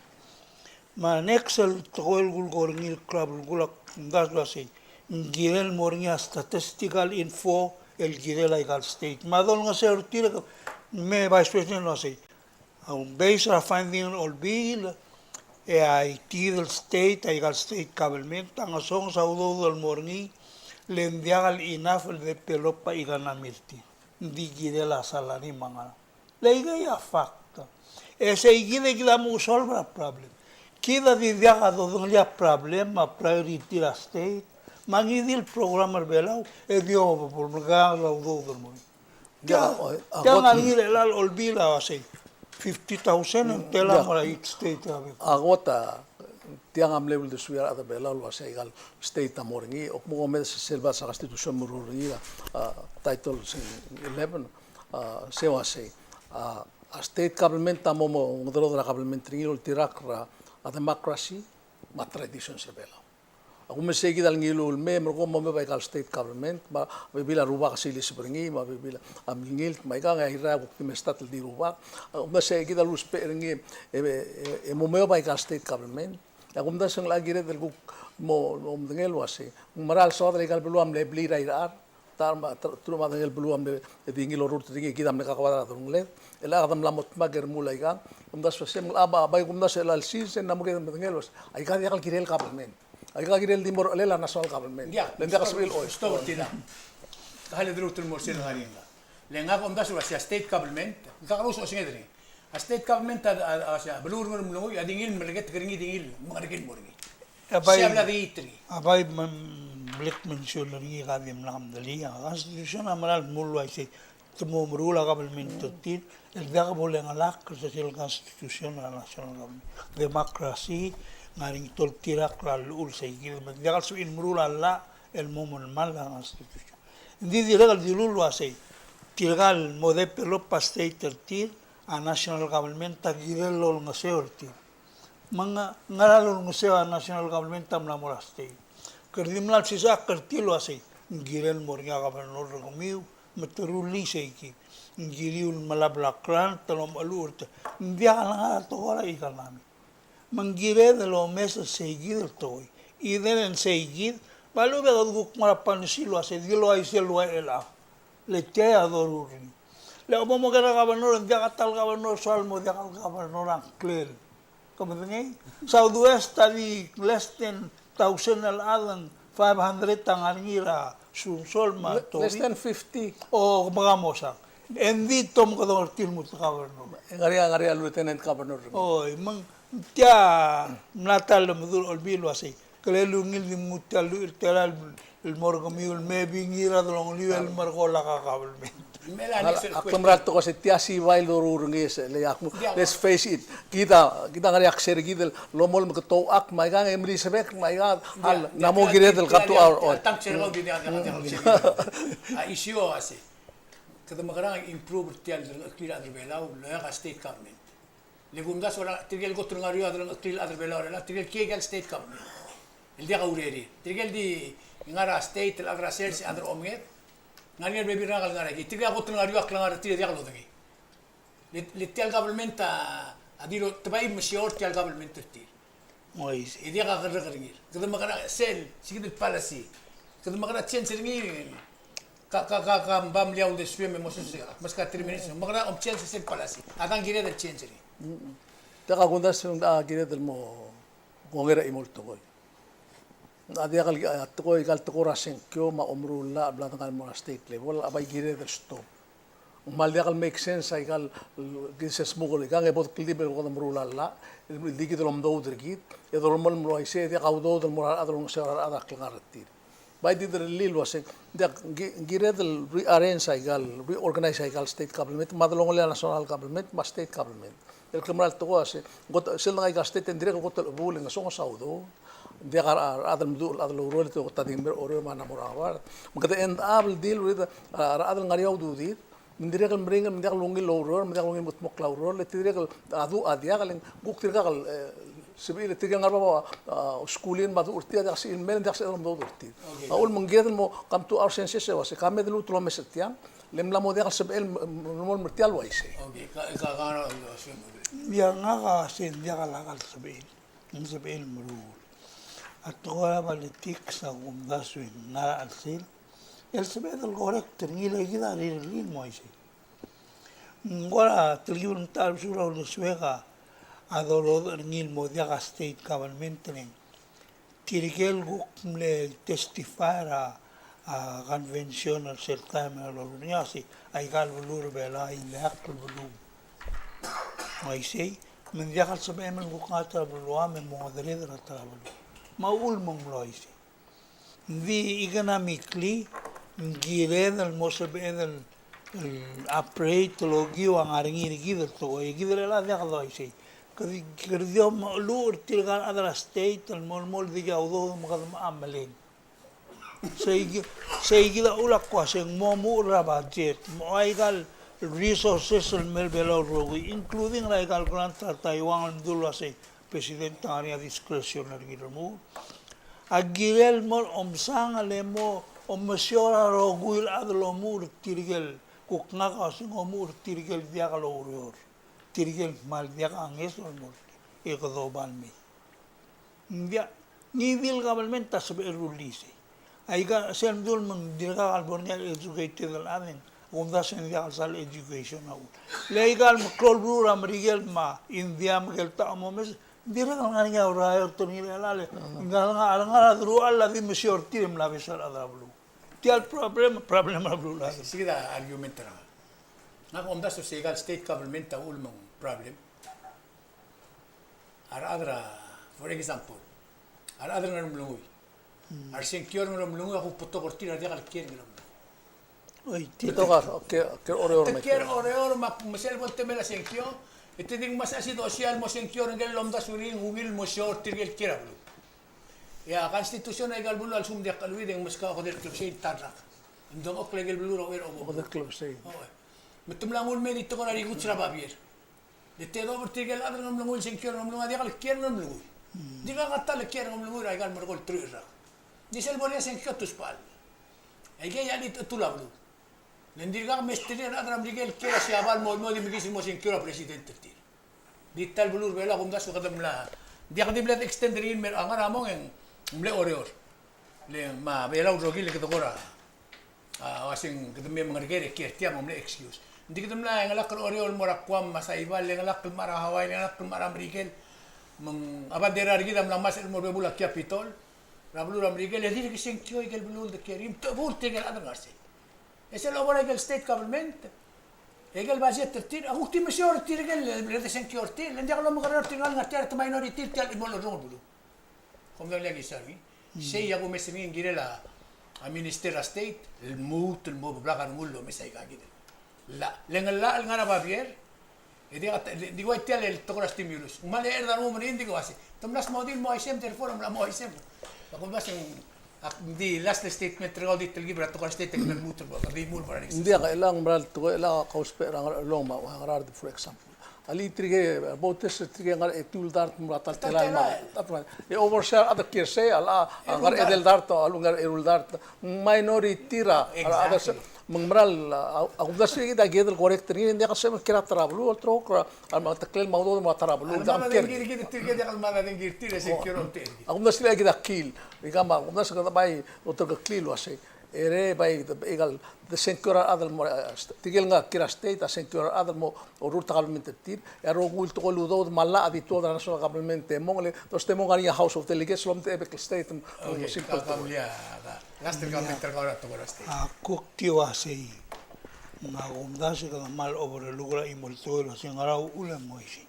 Me a next el tekoi el kulekoi er ngii el klou a belkul a kumdasu el uasei, ng kirel el mo er ngii a statistical info el kirel aika el state. Me a dolengeseu er tir, me Vice President el uasei, a, based er a finding er a Olbiil, e aika el state, aika el state government a ngesonges a udoud el mo er ngii, le ng diak el enough el develop a economy er tir. Ng di kirel a salary me a ngerang. Le aikei a fact. E sei kid e kid a mo solve er a problem. Kid a di diak a dodengelii a problem me a priority er a state. Me a ngii di el program er a Belau e di obo el mekera a udoud el mo er ngii. Tia, tia ngar er ngii er chelecha el Olbiil a uasei fifty thousand, mm, tela mo er a each state er a Belau. A kot a tiang a mle uldesuir a rechad er a Belau el uasei aika el state a mo er ngii, ak mo omes er sel bas a constitution el meruul er ngii, a, Title eleven, a, se uasei, a, a state government a mo, mo mengederodel er a government er ngii el oltirakl er a, a democracy me a traditions er a Belau. A kumes e sei kid a ngiluu el mei, me a rokui a mo meob aika el state government, me a bebil a rubak a siliseb er ngii, me a bebil a mlengilt, me aikang e a Irrai a kuk di mle start el di rubak. A kumes e sei kid a lulusbech er ngii, e, e, e mo meob aika el state government. A kumdasu e ng locha kired el kuk mo, mo medengei el uasei, ng mera el soad er aika el beluu a mle blil er a irechar, ta er a, ta er a, ta er a medengei el beluu a mle di ngii el orurt er ngii, kid a mle kakoad er a delongeled, e le kede mla mo dmak e remuul aikang. Kumdasu e sei, me a bai, bai kumdasu e chelecha el sils e ng mo kede medengei el uasei, aika diak el kirel el government. Aika kirel di mo er a chelsel a national government. Diak, le ng diak el sebechir el, oi, stop, oi. Tia. Ka le deruul el mo er sel ngar er ngii. Le ngak a omdasu el uasei a state government, ng kakerous a osenged er ngii. A state government a, a, a, a beluu er a Ngeremlengui a di ngii el meleketek er ngii, di ngii el mengereker el mo er ngii. A bai, sei a bla di it er ngii. A bai me ng bla kmensiol er ngii, ka di mla mdelii. A constitution a mera el mle uaisei. Te mo meruul a government er tir el diak bo lengelakl er sel constitution er a national government. Democracy, ng ngar er ngii a oltirakl a llechul, sei kid me ng diak el sebechir el meruul a llach el mo melemall a constitution. Ng di dirrek el dilu el uasei, tirka el mo develop a state er tir, a national government a kirel el olengeseu er tir. Me ng, ngera el olengeseu a national government a mla mo er a state? Kede di mla lsisechakl er tir el uasei, ng kirel el mo er ngii a governor er kemiu, me te rullii sei kid. Ng kiriu el melai a block grant el omecheluch er tir. Ng diak el ngar er a tekoi er a economy. Me ng kired el omes er sei kid el tekoi. Either ng sei kid, me a lechub e kede kuk mo er a policy el uasei di le uaisei el ua el a. Le tia a doruul er ngii. Le bo mo ker a governor, ng diak a ta el governor el soal el mo diak el governor a ngklel. Ke medengei? Southwest a di less than thousand el chad, ng five hundred a ngar er ngii er a Sunsol me a Tobi. Less than fifty. O, me ke mo sang. E ng di te omekedong er tir el mo governor. E ng ngar er ngii a, ngar er ngii a lieutenant governor. Oi, me ng tia mla ta el lemedul a Olbiil el uasei, kele ungil di mnguu tia el lluich el telael el mo er kemiu el me bingii er a delongeliu el merek a lak a government. Ak mera el tekoi el uasei tia sei bai el doruul er ngii, se le ak mo, let's face it. Kid a, kid a ngar er ngii a kser kid el lomolem e ke touchak me aikang e mle sebechek me aikang a, ng mo kired el come to our own. A issue a uasei, kede mekerang e improve er tia el delengcheklir a rechad er a Belau el oeak a state government. Le kumdasu e tirke el kot el ngar er eou a delengcheklir a rechad er a Belau er chelechang, tirke el kiei aika el state government. el diak a urerir. Tirke el di ngar er a state el chad er a sers, chad er a omenged, ngar er ngii a rebebil er ngak el ngar er a ikei. Tirke a kot el ngar er eou a klengar er tir e diak lodengei. Le, le tia el government a, a di lo, te bai mesiou er tia el government er tir. Oi, sei. E diak a kerrek er ngii. Kede mekerang sel, se kid el policy. Kede mekerang change er ngii, ka, ka, ka, ka, bam liau de suem e mo sosei. Meskau a three minutes, mekerang om change sel policy. A dang kired el change er ngii. Mm. Diak a kumdasu e ng diak a kired el mo, kongei er a chimo el tekoi. A diak el, a tekoi, aika el tekoi er a sengkio me a omeruul el llach el bla dengai el mo er a state level, a bai kired el stop. Ng kmal diak el make sense aika el, kid se smukel ikang e bo dekeldibel el kede meruul a llach, el di kid el omdoud er kid, e dolemolem el uaisei, e diak a udoud el mo er a rechad el olengeseu er a rechad a klengar er tir. Bai di derellii el uasei, ng diak, ki-, kired el rearrange aika el, reorganize aika el state government, me a delongelel a national government, me a state government. El kmal mera el tekoi a se, kot, sel dengai aika el state e ng dirrek el kot el chebuul e ng ngesonges a udoud. Ng diak a rechad el meduch el chad el oureor, e te kot a di mei er a Oreor me a mo er a Harvard. Me kede end up el di el ureor, a rechad el ngar er eou a ududir, me ng dirrek el meringel, me ng diak lungil el oureor, me ng diak lungil el mekedmokl a ureor, le te dirrek el, a du, a diak, le ng kuk tirkak el, e, sebechir, tirke el ngar er a bab a, a, skuul me a duch er tir, a diak sebechir el mei, ng diak sebechir el omdoud er tir. Okay. A uchul me ng kired el mo come to our senses el uasei, ka me de luut el omes er tiang, le mla mo diak el sebechel el mo, mo, mo er tia el uaisei. Okay, ka, ka, ka, ka, ka, ia, ngak a se ng diak a lak el sebechel, ng sebechel el meruul. A tekoi er a politics a kumdasu e ng ngar er a chelsel el sebeched el correct er ngii, le kid a rirellii el mo uaisei. Ng kora telkib el metacherbesul er a uldesuek a dorodech er ngii el mo diak a state government, le ng tirke el kuk mle testify er a, a, convention er sel taem el loruul er ngii a se, aika el beluu er a Belau a ileakl el beluu. Uaisei, me ng diak el sebechem el kuk ngar er a ta er a beluu me ng mo ngedereder er a ta er a beluu. Me a uchul me ng mlo uaisei. Ng di economically, ng kired el mo sebeched el, el operate el okiu a ngar er ngii er kid el tekoi, e kid el chad a diak doisei. Kede, kede di omecheluch er tirka el chad er a state el mo, mo dikea udoud me kede mo meleng. Sei ki-, sei kid a uchul a kmo uasei ng mo omuchel er a budget, me a aika el resources el mei er a Belau el rokui, including er aika el grant er a Taiwan el mdu el uasei, President a ngar er ngii a discretion er ngii el remuul. A kirel mo omsang el mo omesiou er a rokui el chad el omuchel er tirke el, kuk ngak a uasei ng omuchel er tirke el diak loureor, tirke el kmal diak a ngeso el mo er tir, e kede oba el mei. Ng diak, ngii di el government a sebechel el rullii sei. Aika sel mdu el me ng dirkak el bo er ngii a educated el chad e ng, a kumdasu e ng diak el sal education a uchul. Le aika el meklou el beluu er a Merikel me a India me aike el ta a mo omes, ng dirrek el ngar er ngii a ureor er ngii el chelecha el, ng ngar er ngii a, ngar er ngii a deruchall a di mesiou er tir e mla beso er a rechad er a beluu. Tia el problem, problem er a beluulechad. Sei kid a argument er ngak. Ngak a kumdasu sei aika el state government a uchul me ng problem. A rechad er a, for example, a rechad er a Ngeremlengui. A resengkio er a Ngeremlengui a kuk betok er tir a diak el kiei er a Ngeremlengui. Oi, tir. Betok a, okay, okay, Oreor me. Te kiei er a Oreor me a, me sel bo el temel a sengkio, e te di ngmasech a sidosia el mo sengkio er ngike el lomdasu er ngii, ng ungil el mo siou er tirke el kiei er a beluu. E a constitution er aika el beluu a lsekum ng diak kcheleuid e ng meskau a okedei el klebesei el ta el rak. Ng dengchokl aike el beluu er a uchei er a obo. Okedei el klebesei. Oi. Me te mla nguu el mei e di tekoi er a rikuts er a babier. Le te dob er tirke el chad er a Ngeremlengui el sengkio er a Ngeremlengui a diak el kiei er a Ngeremlengui. Ng dirkak a ta el kiei er a Ngeremlengui er aika el merekong el teruich el rak. Ng di sel bo er ngii a sengkio a tusbechall. Aike a di techetul a beluu. Le ng dirkak mesterir a rechad er a Merikel el kiei er a Siabal el mo, mo di mekiis el mo sengkio er a president er tir. Di ta el beluu er a Belau a kumdasu e kede mla. Ng diak di mle extend er ngii el mei er a ngar er a mong e ng mle Oreor. Le me a Belau el rokir le kede kora a, uasei ng kede me mengereker e kiei er tia me ng mle excuse. Ng di kede mla chengelakl er a Oreor el mo er a Guam me a Saipan, le chengelakl el mei er a Hawaii, le chengelakl el mei er a Merikel. Me ng a bandera er kid a mla ngmasech el mo er a bebul a Capitol er a beluu er a Merikel, e dirk sengkio aike el beluu el de kiei er ngii, me te chebuul tirke el chad el ngar sei. E sel obo er aike el state government, aike el budget er tir, a kuk di mesiou er tirke el, el de sengkio er tir, le ng diak lomekerreu er tirka el ngar tia er a te minority er tia el chimo el orrenges el beluu. Kom dang lak isar ngii. Sei a kumes er ngii ng kirel a, a Minister er a State el lmuut el mo blak a rengul el omes aika kid el llach. Le ng llach el ngar er a babier, e di, di ua tia el tekoi er a stimulus. Ng mle er a rengum er ngii, ng di ko uasei, te mla smodii el mo uaisei, therefore a mla mo uaisei. Ak uasei, ak di last statement er kau, di telkib er a tekoi er a state e ng lmuut el mo, di mul mo er a next. Ng diak, e le ng mera el tekoi, e le a kausbech er a Ngerchelong me a Ngaraard, for example. Alii, tirke, voters tirke ngar er a etiu el dart me a ta el telael. E overshare a rechad el kiei er sei, a, a ngar er a edei el dart, a lechub e ngar er a eru el dart. Minority er a, a rechad er sei. Me ng mera el, a, a kumdasu e kid a kired el correct er ngii, ng diak el sebechem el kiei er a ta er a beluu, olterau er a, a, me a teklel me a udoud me a ta er a beluu, ng diak el kiei er ngii. A kumdasu e kid a kiil, ika me a kumdasu e kede bai oterkeklii el uasei. Ere bai, ikal, de sengkio er a rechad el mo, e, tirke el ngar er a state, a sengkio er a rechad el mo, orurt a government er tir, e a rokui el tekoi el udoud me a llach a di tuobed er a national government e mong, le, dost e mong ngar er ngii a House of Delegates, el omtechei a bek el state, simple. Okay, ka, ka mle, a, last el comment er kau er a tekoi er a state. A kuk tia uasei, me a kumdasu e kede kmal oberelukl er a chimo el tekoi el uasei ngera uchul e mo isei.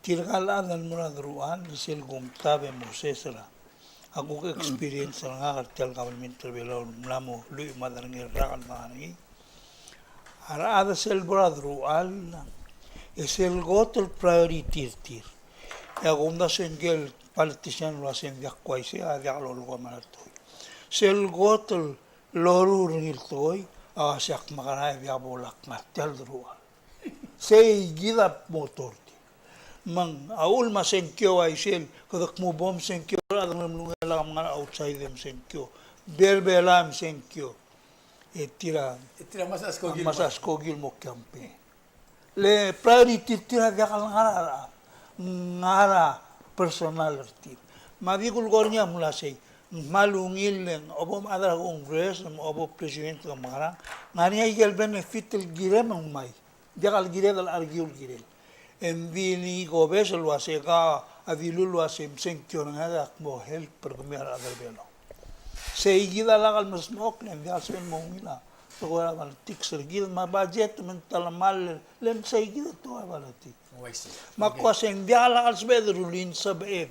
Tirka el chad el mo er a deruchall, sel kumtab e mo ses er a, a kuk experience er ngak er tia el government er a Belau el mla mo lluich me a derengel el rak el ngar er ngii. A rechad sel bo er a deruchall, e sel kot el priority er tir. E a kumdasu e ngike el politician el uasei ng diak kuaisei, a diak lolekoi a mera el tekoi. Sel kot el loruul er ngii el tekoi, a uasei ak mekerang e diak bo lak ngar tia el deruchall. Sei kid a motor er tir. Me ng a uchul me a sengkio a isei, kede kmo bo msengkio er a rechad el ngar er a Ngeremlengui, lak mngar er a outside e msengkio. Berbera e msengkio. E tir a, e tir a mesa skoki el mo campaign. Le priority er tir a diak el ngar er a, ngar er a personal er tir. Me a di kulekoi er ngii a mle sei, ng kmal ungil e ng obo mechad er a Congress, me obo president, ke mekerang, ng ngar er ngii a ikel benefit el kirem el ngmai. Diak el kired el argue el kirel. E ng di ngii kobes el uasei ka a dilu el uasei msengkio er ngak e ak mo help er kemiu a rechad er a Belau. Sei kid a lak el mesmechokl e ng diak el sebechel el mo ungil a tekoi er a politics er kid me a budget me ng telemall, le ng sei kid a tekoi er a politics. Me ak uasei ng diak lak el sebeched el rullii, ng sebeched.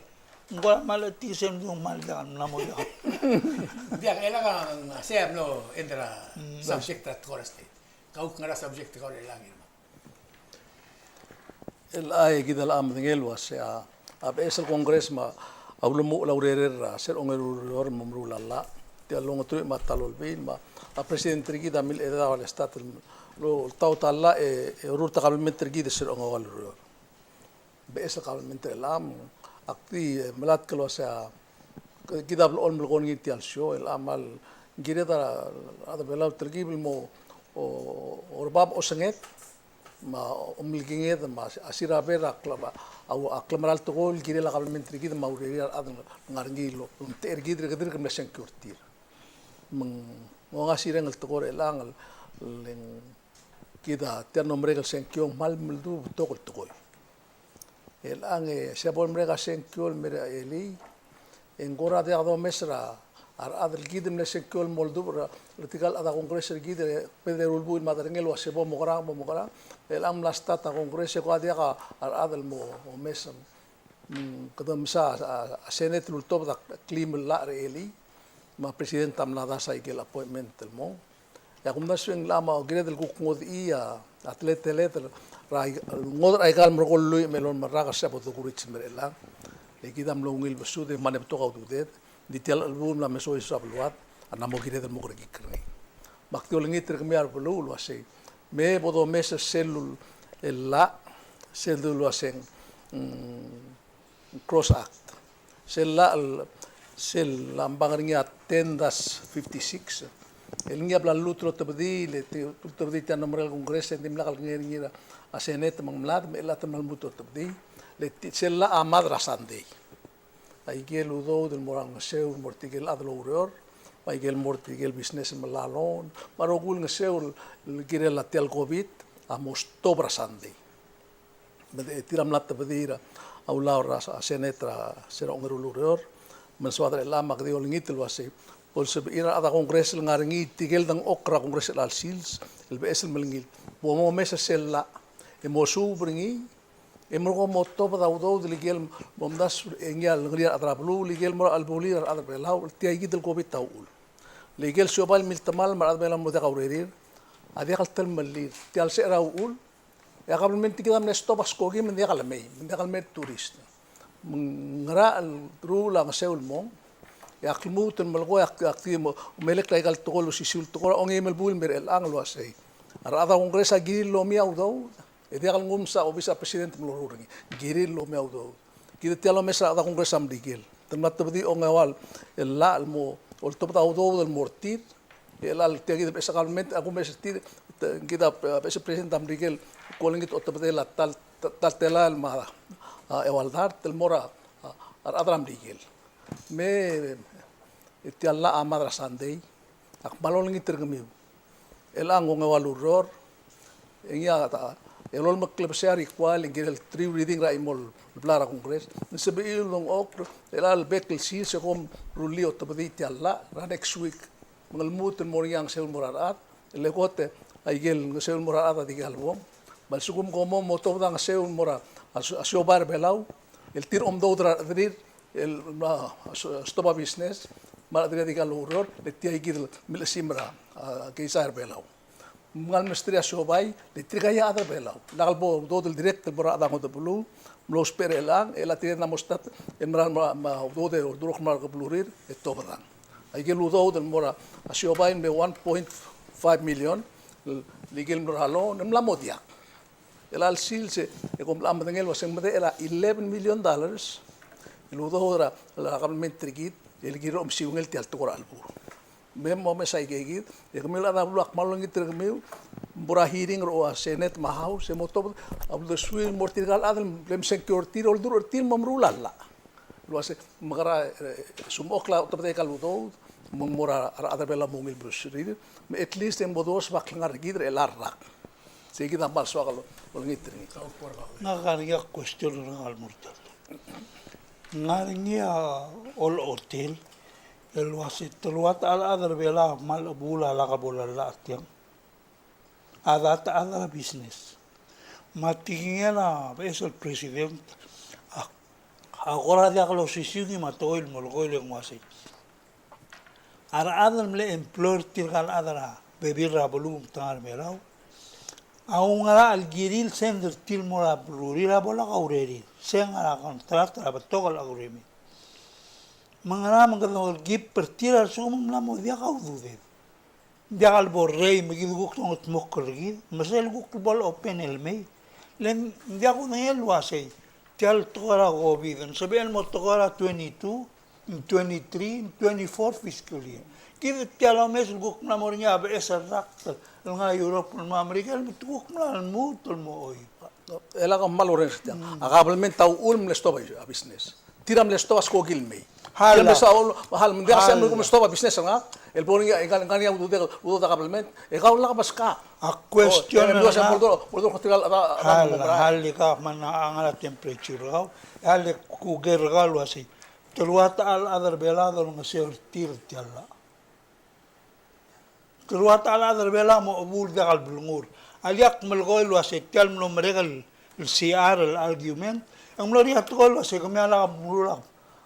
Ng kora maletik, sei ng di ng kmal diak el mla mo diak. Diak, e lak a sei a mlo end er a subject er a tekoi er a state. Kau ngar er a subject er kau er chelechang. El chai, kid a locha medengei el uasei a, a beches el Congress me a ulemuchel a urerir er a se er a ongeru el ureor me a omeruul a llach. Tia el ongeteruich me a ta el olbiil me a president er kid a mle chededaol e start el oltaut a llach e, e orurt a kabelment er kid er se er a ongeua el ureor. Beches el kabelment er chelechang, ak di, e, melatk el uasei a, kid a blechoel melekoi er ngii tia el show, el kmal kired a rechad er a Belau el telkib el mo, o, orebab osenged, me a omelekinged, me a siraber a kle-, a, a klemera el tekoi el kirel a kabelment er kid me a urerir a rechad el ngar er ngii el omtechei er kid er kede dirk mle sengkio er tir. Me ng, ng ongasireng el tekoi er chelechang, le ng kid a tia el mlo merek el sengkio ng kmal meldubech betok el tekoi. Chelechang e se bo lemerek a sengkio el mei er a elii, e ng kora diak domes er a rechad el kid el mle sengkio el mo oldubech er a, le tirka el chad er a Congress er kid, e kbedel eru el buil me a derengel el uasei bo mekerang, bo mekerang. Chelechang mla start a Congress e kora diak a rechad el mo omes. Mm, kede mesa a, a, a Senate el ultobed a kleim el llach er a elii, me a President a mla dasa ikel appointment el mong. E a kumdasu e ng locha mo kired el kuk ngodechii a, a teleteled er a, ngodech er aika el merekong el lluich me a elolem el rak er se a bo dokurits el mei er chelechang. Le kid a mlo ungil besud e mle betok a ududed. Ng di tia el chelebuul el mla mesois er a beluad a mla mo kired el mo kerekikl er ngii. Me ak di olengit er kemiu a rebeluu el uasei, me bo domes er sel llach, sel llach el uaseng, mm, Cross Act. Sel llach el, sel llach a mbang er ngii a ten dash fifty-six. El ngii a bla lluut el otebedii, le te, otebedii tia el mlo merek el Congress, e ng dimlak lekengei er ngii er a Senate me ng mlad, me chelechang te mla lmuut el otebedii. Le ti-, sel llach a mad er a Sunday. Aikel udoud el mo er a ngeseu el mo er tirke el chad el oureor, me aikel mo er tirke el business el melai a loan, me a rokui el ngeseu el kirel a tia el COVID a mo stop er a Sunday. Me de, tir a mla tebedii er a ulaol er a Senate er a se er a ongeru el ureor, me ng soad er chelechang me ak di olengit el uasei, bo lsebechir a rechad er a Congress el ngar er ngii, tirke el dengchokl er a Congress er chelecha el sils, el beches el melengil, bo momes er sel llach, e mosuub er ngii, e merekong mo tobed a udoud el ikel momdasu e ngii a lengerir a rechad er a beluu, el ikel mo er a chelebulir a rechad er a Belau, el tia kid el COVID a uchul. Le ikel siobai el miltemall me a rechad er a Belau el mo diak a urerir, a diak el telemollir. Tia el secher a uchul, e a kabelment er kid a mle stop a skoki me ng diak lemei, me ng diak lemei el tourist. Me ng ngera el ruul a ngeseu el mong, e ak lmuut el melekoi, ak, ak di mo, melekoi er aika el tekoi el osisiu el tekoi er a ongeim el buil el mei er chelechang el uasei, a rechad er a Congress a kirir el lomii a udoud. E diak el nguu el msa obis er a president el mlo ruul er ngii. Ng kirir el omei a udoud. Kid tia el omes er a rechad er a Congress a Merikel. Te mla tebedii a ongeua el llach el mo oltobed a udoud el mo er tir. E chelecha el tia kid el beches el government a kumes er tir, te, kid a, a beches el president a Merikel, ko olengit a otobedel a ta el, ta el telael me a, a, eua el dart el mo er a, a, a rechad er a Merikel. Me, e tia el llach a mad er a Sunday, ak kmal olengit er kemiu. Chelechang ongeua el ureor, e ngii a, ta, el olmeklebesei a require el kirel three reading er a chimo el blai er a Congress. Ng sebechir el dengchokl, chelecha el bek el sils e kom rullii a otobedii tia el llach er a next week. Me ng lmuut el mo er ngii a ngeseu el mo er a rechad, el kot e aike el ngeseu el mo er a rechad a dikea el bom. Me a lsekum kom mo otobed a ngeseu el mo er a, a siobai er a Belau, el tir a omdoud er a rechederir el mla stob a business, me a rechederir a dikea el oureor, le tia kid el milechesimer a, a keizai er a Belau. Me ng kmal mesterir a siobai, le tirka a chad er a Belau. Lak el bo udoud el direct el mo er a chad er a ngodech el beluu, mlo ousbech er chelechang, e chelecha tirke a mo start el merael me a, me a udoud e oldurokl el merael er a kebelurir, e tobedang. Aike el udoud el mo er a siobai el me one point five million, el, el ikel mlo er a loan, e mla mo diak. Chelecha el sils e kom locha medengei el uasei ng medechel a eleven million dollars el udoud er a, er a kabelment er kid, el kirel omesiungel tia el tekoi er a chelebuul. Me momes aike kid, e kemiu el chad er a beluu a kmal olengit er kemiu, bo er a hearing er a Senate me a House, e mo tobed a uldesuir el mo er tirka el chad el mle mesengkio er tir, oldurech er tir el mo meruul a llach. El uasei, mekera, e, sumechokl a otobedii aika el udoud, me ng mo er a rechad er a Belau a mo ungil belurir, me at least e ng mo duoseb a klengar er kid er chelecha el rak. Sei kid a kmal soak el olengit er ngii. Ngak a ngar er ngii a question er ngak el mo er tiang. Ngar er ngii a olechotel el uasei te rua ta el chad er a Belau a kmal chebuul a lak bo lallach tiang. A da ta el chad er a business. Me a tekingel a beches el president a, a kora diak losisiu ngii me a tekoi el molekoi el ng uasei a rechad el mle employer er tirka el chad er a bebil er a beluu me te ngar er a Belau a oungerachel el kirir el send er tir el mo er a belurir a bo lak a urerir. Se ngar er a contract er a betok el agreement. Me ngera me kede olkib er tir a lsekum ng mla mo diak a ududed. Ng diak el bo rrei me kid kuk dongetmokl er kid, me sel kuk bo lopen el mei. Le ng diak kudengei el uasei tia el tekoi er a COVID, ng sebechel el mo tekoi er a twenty-two, twenty-three, twenty-four fiscal year. Kid tia el omes el kuk mla mo er ngii a beches el rakt el ngar er a Europe el mo er a Merikel, me te kuk mla lmuut el mo oib. E lak a kmal orrenges tiang. A kabelment a uchul mle stop a business. Tir a mle stop a skoki el mei. Tir a mle stop a, hal, me ng diak a se el mle stop a business er ngak el bo er ngii a, ngar er ngii a ududek, udoud a kabelment, e kau lak meskak. A question er ngak, hal, hal, e kau me a ngar er a temperature er kau, hal e kuker er kau el uasei te rua ta el chad er a Belau a dolengeseu er tir tia el llach. Te rua ta el chad er a Belau a mo chebuul diak el blengur. A diak melekoi el uasei tia el mlo merek el, el C R el argument. E ng mlo er ngii a tekoi el uasei kemiu a lak meruul a,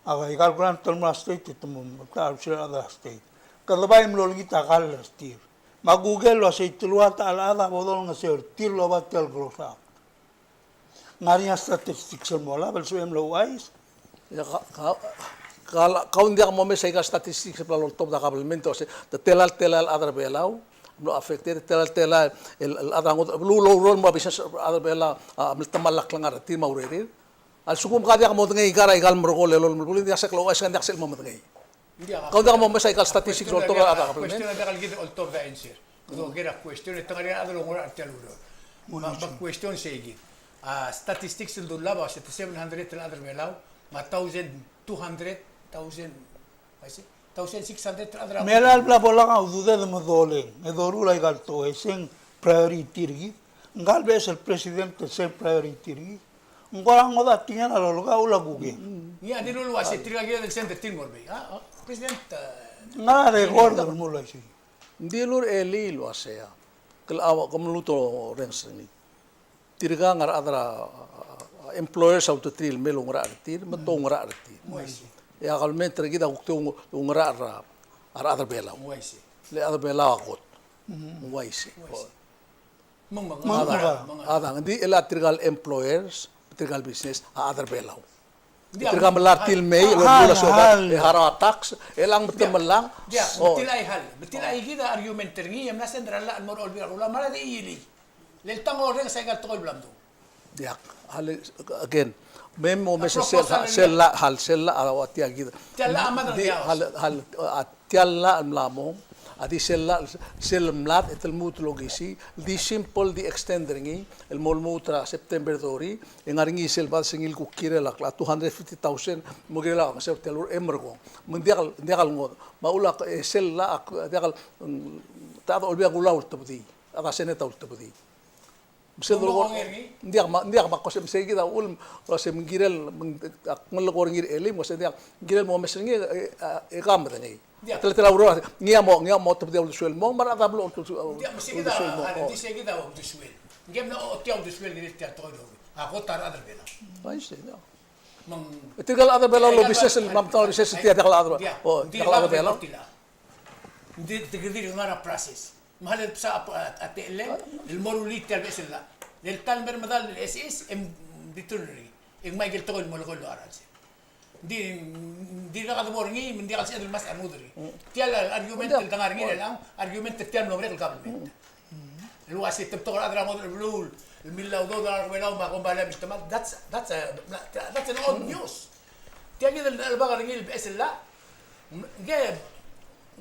a ika el grant el mo er a state e te mo, ta el sel chad er a state. Kede bai mlo olengit a kall er tir. Me a kuker el uasei te rua ta el chad a bo dolengeseu er tir el oba tia el gross up. Ng ngar er ngii a statistics el mo olab el sebechem el ouchais. Ia, ka, ka, ka, kau ng diak momes aika el statistics el bla loltobed a kabelment el uasei te tela el telael el chad er a Belau a mlo affected, te tela el telael el, el chad er a ngodech el beluu el oureor el mo er a business er a chad er a Belau a mle temall a klengar er tir me a urerir. A lsekum ka diak modengei aika, aika el merekong el elolem el beluu, ng diak sel ouchais, ng diak sel mo medengei. Kau diak momes aika el statistics el oltobed a kabelment. Question a diak el kid el oltobed a answer. Kede oker a question e te ngar er ngii a chad el oungerachel er tia el ureor. Me a question sei kid. A statistics el dulab a se te seven hundred el chad er a Belau, me a thousand two hundred, thousand, I see, thousand six hundred el chad er a. Me a lak bo lak a ududed me doleng, e doruul aika el tekoi, se ng priority er kid. Ngka el beches el president el se ng priority er kid. Ng kora ngodech a tekingel a lolekoi a uchul a kuker. Ngii a dilu el uasei tirka kired el send er tir el mo er a Belau. A, a, president, e, ngera a record el mo uaisei. Ng dilu er a elii el uasei a, ke, a, ke mluut orrenges er ngii. Tirka a ngar er a chad er a, a, a, employers a ultuterir el mei el oungerachel er tir, me te oungerachel er tir. Uaisei. E a kabelment er kid a kuk di oungerachel er a, a rechad er a Belau. Uaisei. Le chad er a Belau a kot. Uaisei. Uaisei. Meng, meng, meng. Adang, adang, ng di chelecha tirka el employers, tirka el business, a chad er a Belau. Tirka a melai er tir el mei, el oba a siobai, e harau a tax, e chelechang me te melai. Diak, me te lai hal, me te lai kid a argument er ngii, e mla send er a llach el mo er a Olbiil er a Kelulau, me a lak di chilii. Le ng tang orrenges aika el tekoi el bla mdung. Diak, hal, again, me mo mes a sel, sel llach, hal, sel llach a ua tia kid. Tia el llach a mad er ngii a. Hal, hal, a tia el llach el mla mong, a di sel llach, sel mlad, e te lmuut el okisii, di simple di extend er ngii, el mo lmuut er a September thirty, e ng ngar er ngii sel bades er ngii el kuk kirel a two hundred fifty thousand, mo kirel a ngeseu er tia el ureor e merekong. Me ng diak el, diak el ngodech. Me a uchul a, e sel llach, a diak el, mm, te chad a olbiil a kulau el tebedii, a chad er a Senate a ultebedii. Me sel dolekoi, ng diak me, ng diak me a ko se, me sei kid a uchul, me se ng kirel, me ng, ak melekoi er ngii er a elii, me se ng diak, ng kirel mo mes er ngii, e, e, e ka medengei. Diak. Tela, tela ureor, ngii a mo, ngii a mo tebedii a uldesuel el mong, me a rechad a blo uldesuel, diak, me sei kid a, uldesuel el mong. Sei kid a uldesuel. Ng mla ochotii a uldesuel el kirel tia el tekoi el rokui. A kot a rechad er a Belau. Bai, sei, diak. Me ng, e tirka el chad er a Belau el obisses el, me a mtau el obisses tia, diak el chad er a, diak, o, diak el chad er a Belau. Ng di, di, di, di ngar er a process. Me a le bsa a, a, a techellel el mo rullii tia el beches el llach. Le ng ta el mer medal el SS e ng di turn er ngii. E ng mei aike el tekoi el molekoi el locha er a chelsel. Ng di, ng dirkak de bo er ngii, me ng diak el sebeched el mesa a rengud er ngii. Tia el argument el dengar er ngii er chelechang, argument er tia el mlo merek el government. El uasei te betok el chad er a ngodech el beluu el millil a udoud er a Belau me a kombalii a miltemall. That's, that's a, that's an old news. Tia kid el, el bak er ngii el beches el llach. Ng, ng,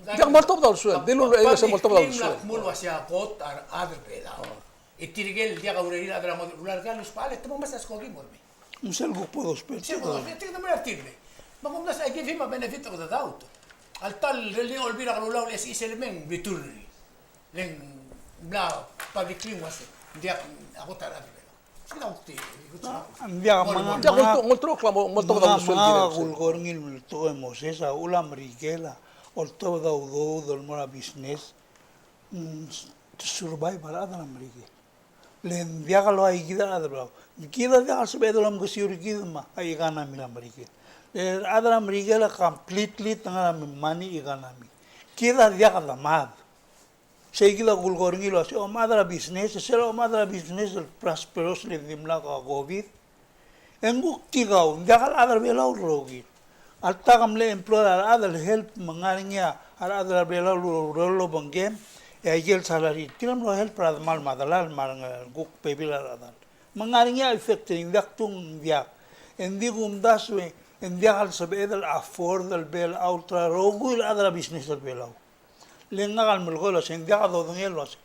diak, mo oltobed a uldesuel. Dilu el, e, se mo oltobed a uldesuel. Kmu el uasei a kot a rechad er a Belau. E tirke el diak a urerir a rechad er a ngodech el beluu er a Belau, e te mo mesa skoki mo er mei. Me sel kuk bo dousbech. Sel kuk bo dousbech, tirke el mo er tir el mei. Me kumdasu, I give him a benefit of the doubt. A le ta el rellii a Olbiil er a Kelulau el SS el mei e ng return er ngii. Le ng mla publicly uasei, ng diak a kot a rechad er a Belau. Ng diak, me ng, ng diak, ng olterekokl a mo, ng olterekokl a mo, me ng olterekokl a mo, me ng olterekokl a mo, Moses, a uchul a Merikel a oltobed a udoud el mo er a business, mm, to survive a rechad er a Merikel. Le ng diak loia kid a rechad er a Belau. Kid a diak el sebeched el omekesiu er kid me a economy er a Merikel. Le a rechad er a Merikel a completely te ngar er a money economy. Kid a diak demad. Sei kid a kulekoi er ngii el uasei, omechad er a business, sel omechad er a business el prosperous le dimlak a COVID. E ng kuk di kau, ng diak el chad er a Belau el rokir. Alta ke mle employ a rechad el help me ng ngar er ngii a rechad er a Belau el ureor el obengkem, e aike el salary er tir a mlo help er a demal me a delal me a rengul kuk bebil a rechedal. Me ng ngar er ngii a effect er ngii, ng diak tung, ng diak. E ng di kumdasu e ng diak el sebeched el afford el bail out er a rokui el chad er a business er a Belau. Le ngak a melekoi el uasei, ng diak a dodengei el uasei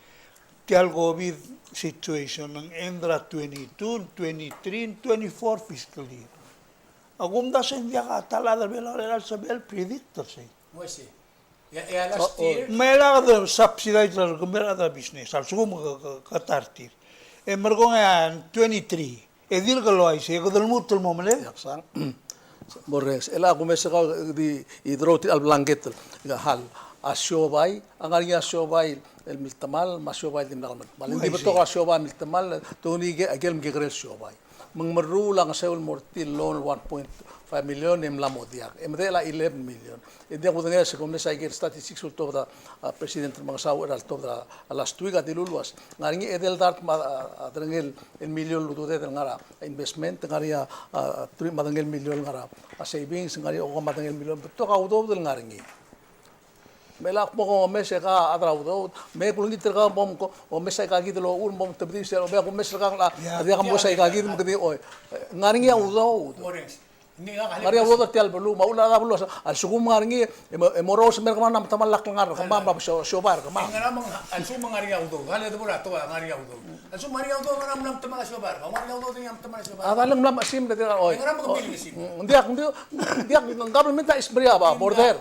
tia el COVID situation ng end er a twenty-two, twenty-three, twenty-four fiscal year. A kumdasu e ng diak a ta el chad er a Belau el sebechel el predict er sei. Uaisei. E a, e a last year. Me a lak de subsidize er kemiu el chad er a business, a lsekum ke, ke, ke ta er tir. E merekong e a twenty-three. E dirk el uaisei, e kede lmuut el mo meleng. Diak, sang. Morrenges, e le a kumes er kau di, di rokui tia el blanket el, hal, a siobai, a ngar er ngii a siobai el miltemall, me a siobai el dimlak el miltemall. Ng di betok a siobai el miltemall, tokuni aike, aike el mekekerei el siobai. Me ng meruul a ngeseu el mo er tir el loan one point five million e mla mo diak. E medechel a eleven million. E ng diak kudengei a se kumes aike el statistics el ultobed a, a, President Remengesau er a ltobed er a, a, last week a dilu el uasei, ng ngar er ngii edei el dart me a, a, a derengel el million el ududed el ngar er a investment, ng ngar er ngii a, a, three me a derengel million el ngar er a, a, savings, ng ngar er ngii a okeim me a derengel million, betok a udoud el ngar er ngii. Me a lak mo omes e kau a chad er a udoud, me kulengit er kau me kom omes aika kid el ochur, me kom tebedii sel, me a kumes er kau a, a diak kom omes aika kid me kede, oi, ng ngar er ngii a udoud. Ng ngar er ngii a udoud er tia el beluu, me a uchul a beluu a lsekum ng ngar er ngii, e mo, e mo rous el mer kemam a metemall a klengar er kemam, me a sio, siobai er kemam. Ng ngar er ngii a udoud, a le de bo er a tekoi, ng ngar er ngii a udoud. A lsekum ng ngar er ngii a udoud, ng ngar er ngii a metemall a siobai er kemam, ng ngar er ngii a udoud, ng ngar er ngii a metemall a siobai er kemam. A dale ng mla mesim, ng diak, ng diak, ng diak, ng government a ismeria a border.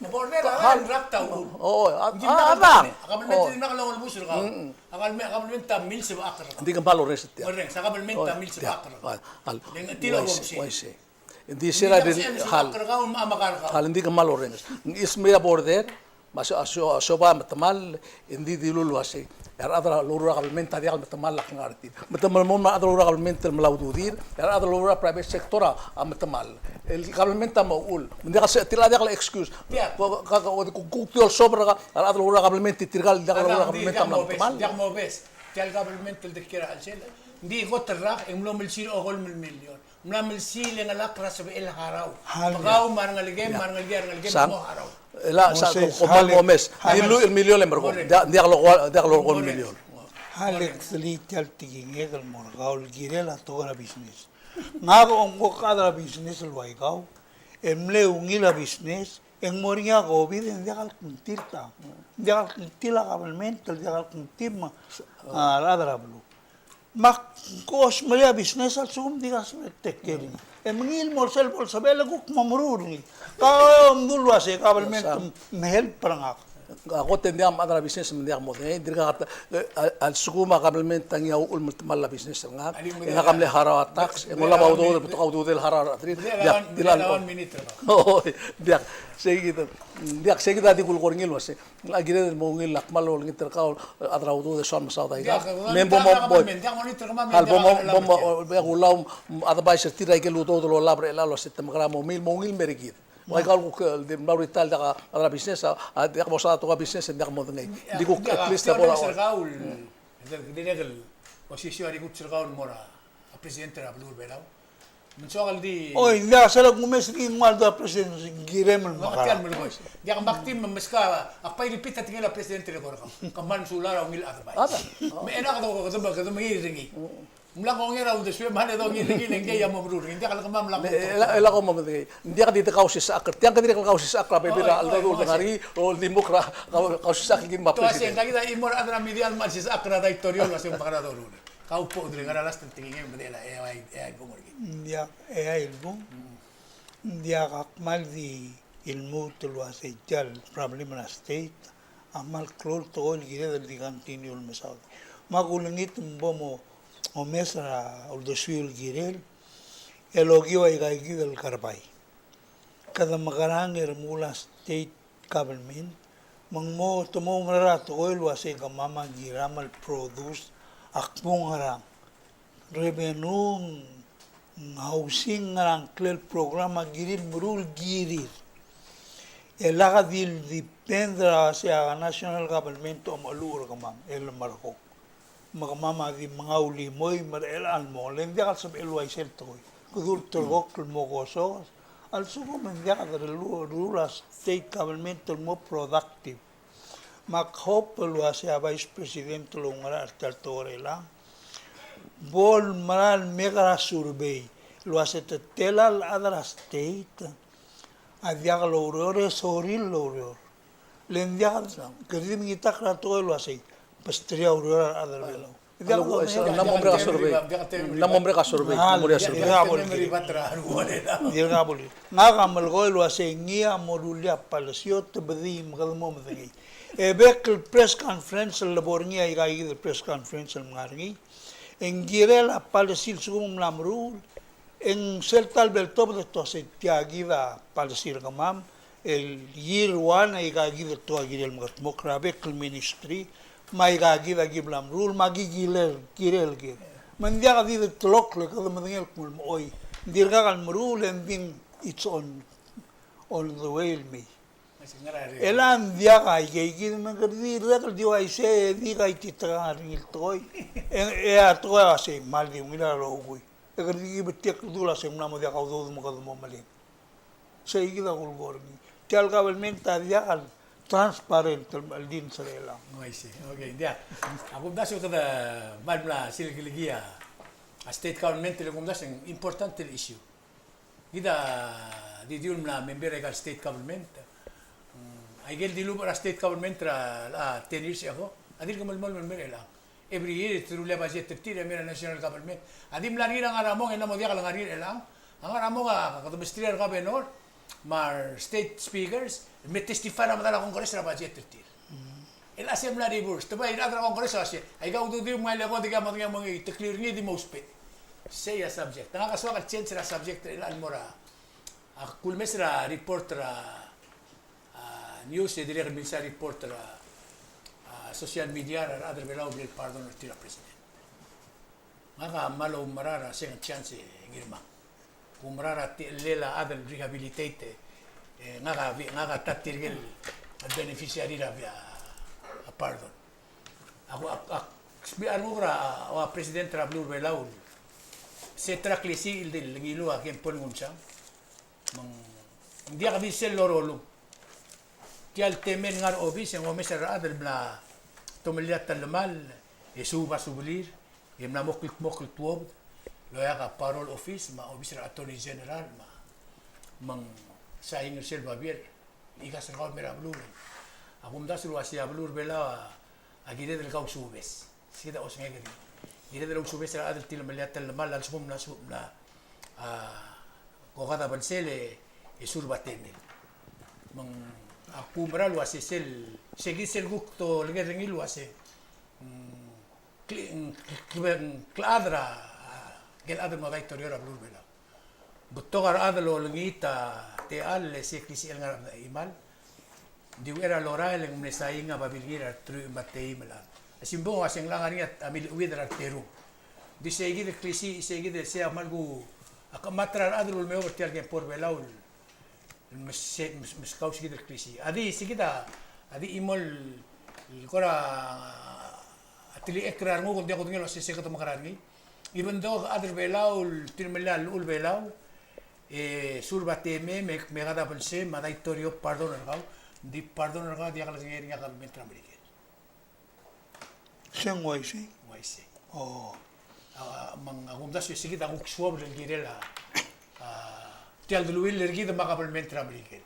A border a rakt a uchul. O, a, a, a, a kabelment a dimlak longelebus er kau. A kabelment, a kabelment a milsebechakl er kau. Ng di kmal orrenges tia. Orrenges, a kabelment a milsebechakl er kau. Tia. Uaisei, uaisei. Ng di sera di hal. Hal, ng di kmal orrenges. Ng ismeria a border, me a sio, sio, siobai a metemall, e ng di dilu el uasei, e a rechad el oureor er a kabelment a diak el metemall a klengar er tir. Me te melemolem a rechad el oureor er a kabelment el mla ududir, e a rechad el oureor er a private sector a, a metemall. El kabelment a mo uchul. Me ng diak el se, tia el diak el excuse. Ko, ka, ka, ko, kuk di olsobel er a rechad el oureor er a kabelment, tirka el diak el oureor er a kabelment a mla metemall. Diak mobes. Tia el kabelment el de kiei er a chelsel. Ng di kot el rak, e ng mlo milsil okolem el million. Mla milsil e ng ngelakl er a sebechel el harau. Me kau me a rengelekem, me a rengelekem, me a rengelekem, mo harau. Sang. E le, sa, ko, ko kmal omes. Dilu el million e merekong. Diak, diak lo, diak lo el million. Alex Lee, tia el tekingek el mo er kau el kirel a tekoi er a business. Ngak a omko el chad er a business el ua ikau, e mle ungil a business, e ng mo er ngii a COVID, e ng diak el kngtil ta. Ng diak el kngtil a government, el diak el kngtil me a, a rechad er a beluu. Me ak ko smeriar a business a lsekum ng diak a sebechel take care er ngii. E mengiil el mo er sel bo lsebechel e kuk mo meruul er ngii. Ka omdu el uase government a mle help er ngak. A kot e ng diak a chad er a business me ng diak modengei, dirkak a, a lsekum a government a ngii a uchul me te mall a business er ngak, e ngak a mle harau a tax, e ng olab a udoud el betok a udoud el harau er a chad er tir, diak, diak. Oi, diak, sei kid, diak, sei kid a di kulekoi er ngii el uase a kired el mo ungil a kmal olengit er kau, a chad er a udoud e soal mesaod a ikal. Me bo mo, bo, bo mo, bo mo, bo mo advise er tir a ikel udoud el olab er chelechang el uase te mekera mo ungil, mo ungil me er kid. Ua ikal kuk, eh, di mla er a ta el diak a, a business, a, a diak mo sa a tekoi er a business, e ng diak modengei. Di kuk at least a bo er kau el, dirrek el osisiu a di kuk er kau el mo er a president er a beluu er a Belau. Me ng soak el di. Oi, ng diak sel kumes er ngii el nguu a president, ng kirem el mekerang. Diak, me ak di meskau a, ak bai repeat a tekingel a president el eko er kau. Kmal mesulang er a ungil advice. Me e ng kede, kede, kede mengiil er ngii. Ng mla kongei er a uldesuem, me ng kede ongei er ngii, le ngii a mo meruul er ngii, ng diak el kemam el. Me, e, e, e, ko mo medengei. Ng diak di de kausisechakl er tiang, kede dirrek el kausisechakl er a bebil er a, oh, el, oh, di muk er a, kau, kausisechakl el kid me a president. Te uase, ngka kid a chimo er a chad er a media el mla sisechakl er a daitorio el uase ng bai kora doruul. Kau bo, dirrek el ngar er a last el tekingem, me de el, e, e, e, el bung er kid. Ng diak, e, el bung. Ng diak, ak kmal di lmuut el uase tia el problem er a state a kmal klou el tekoi el kired el di continue el mesaod. Me ak ulengit me bo mo omes er a uldesuiu el kirel el okiu a ikaikid el kerebai. Kede mekerang e remuul a state government, me ng mo, te mo oumerang er a tekoi el uase kemam a kiram el produce a kbung er a revenue, ng housing, er a ngklel program a kirir el meruul el kirir. E lak di depend er a se a national government a omecheluch er kemam el merkong. Me kemam a di mengaul el mo, me er chelechang el mo, le ng diak el sebechel el uaisei el tekoi. Kede ulterekokl el mo kosokes a lsekum e ng diak de relu-, ruul a state government el mo productive. Me ak hope el uase a Vice President el oungerachel er tia el tekoi er chelechang bo el mera el make a survey el uase te tela el chad er a state a diak loureor e sorir el oureor. Le ng diak, kede di mengitakl er a tekoi el uasei, besterir a ureor a rechad er a Belau. Ng diak, ng mla mo merek a survey. Ng mla mo merek a survey. Ah, ng mla mo merek a survey. Dirkak bo el. Ngak a melekoi el uasei ngii a mo rullii a policy e te bedii me kede mo medengei. E bek el press conference el lebo er ngii a ikaikid el press conference el ngar er ngii. E ng kirel a policy el lsekum ng mla meruul, e ng sel ta el bo el tobed e te uasei tia kid a policy er kemam, el year one a ikaikid el tekoi a kirel mekedmokl er a bek el ministry, me a ikaikid a ki bla meruul, me a ki kirel, kirel, kirel. Me ng diak di de telokl e kede medengei el kmo, oi, ng dirkak el meruul, e ng di it's on, on the way el mei. E le ng diak a ikeikid me kede di, dirrek el di uaisei, e di kaititekangel er ngii el tekoi. E, e a tekoi a uasei, kmal di ungil a rokui. E kede di ki betiek el dul a se ng mla mo diak a udoud me kede mo meleng. Sei kid a kulekoi er ngii. Tia el government a diak el transparent el, el di ngar er chelechang. Oh, I see. Okay, diak. A kumdasu e kede kmal mla silekilekii a state government el kumdasu e ng important el issue. Kid a di diul mla member er a ikal state government. Mm, a ikel dilubech er a state government er a, a, ten years ago a dirk melemolem el mer chelechang. Every year te rullii a budget er tir e mer a national government. A di mla er ngii er a ngar er a mong e ng mo diak el ngar er ngii er chelechang. A ngar er a mong a kede mesterir a governor me a re state speakers el me testify er a medal a Congress er a budget er tir. El uase mla reverse. Te bai a rechad er a Congress a uase, aika ududiu me ng mle ko dikea mo dikea mo ngii, te clear ngii e di mo ousbech. Sei a subject. Ngak a soak el change er a subject er chelechang el mo er a, a kulemes er a report er a, a, news e dirrek el milsa report er a, a, social media er a rechad er a Belau el pardon er tir a president. Ngak a kmal oumerang er a second chance e Ngirmang. Oumerang er a techellel a chad el rehabilitate, e ngak a, ngak a ta er tirke el beneficiary er a, a pardon. Ak, ak, ak, sbi a renguk er a, a president er a beluu er a Belau, se trak lisi el di ngiluu a Ken Pongunsiang. Me ng diak di sel lorolung. Tia el temel ngar er a obis e ng omes er a rechad el mla tomellii a telemall, e suub a subelir, e mla mo kldmokl el tuobed el oeak a parole office me a obis er a Attorney General me a, me ng sain er sel babier, e ikasel kau el mei er a beluu. A kumdasu el uasei a beluu er a Belau a kired el kausubes. Sei kid a osengek e di kired el ousubes er a rechad el tilemellii a telemall a lsekum ng mla su-, mla, a, ko kada belsel e, e suub a temel. Me ng, a kumerang el uasei sel, sei kid sel kuk dolekoi er ngii el uasei, mm, kle-, mm, kle-, mm, klechad er a, a, ngike el chad el mo daitorio er a beluu er a Belau. Betok a rechad el olengit a techall el sei klisichel el ngar er a chimal. Ng di uchei er a lorael e ng mle sain a babilngir a reteruich me a teim el chad. A simbung a se ng ngar er ngii a milecheuid er a reterung. Ng di sei kid el klisiich, sei kid el sei a kmal ku, a kemat er a rechad el ulemeob er tia el kempo er a Belau el mes-, mes-, meskau sei kid el klisiich. A di sei kid a, a di chimo el kora a teliek er a renguk, ng diak kudengei el uasei se kede mekerang er ngii. Even though a chad er a Belau el tilemellii a llechul Belau, e suub a temem, me, me kada belsem, me a daitorio pardon er kau, ng di pardon er kau a diak ledengei er ngii a kabelment er a Merikel. Se ng uaisei? Uaisei. O. A, me ng, a kumdasu e sei kid a kuk suobel el kirel a, a, tia el deleuill er kid me a kabelment er a Merikel.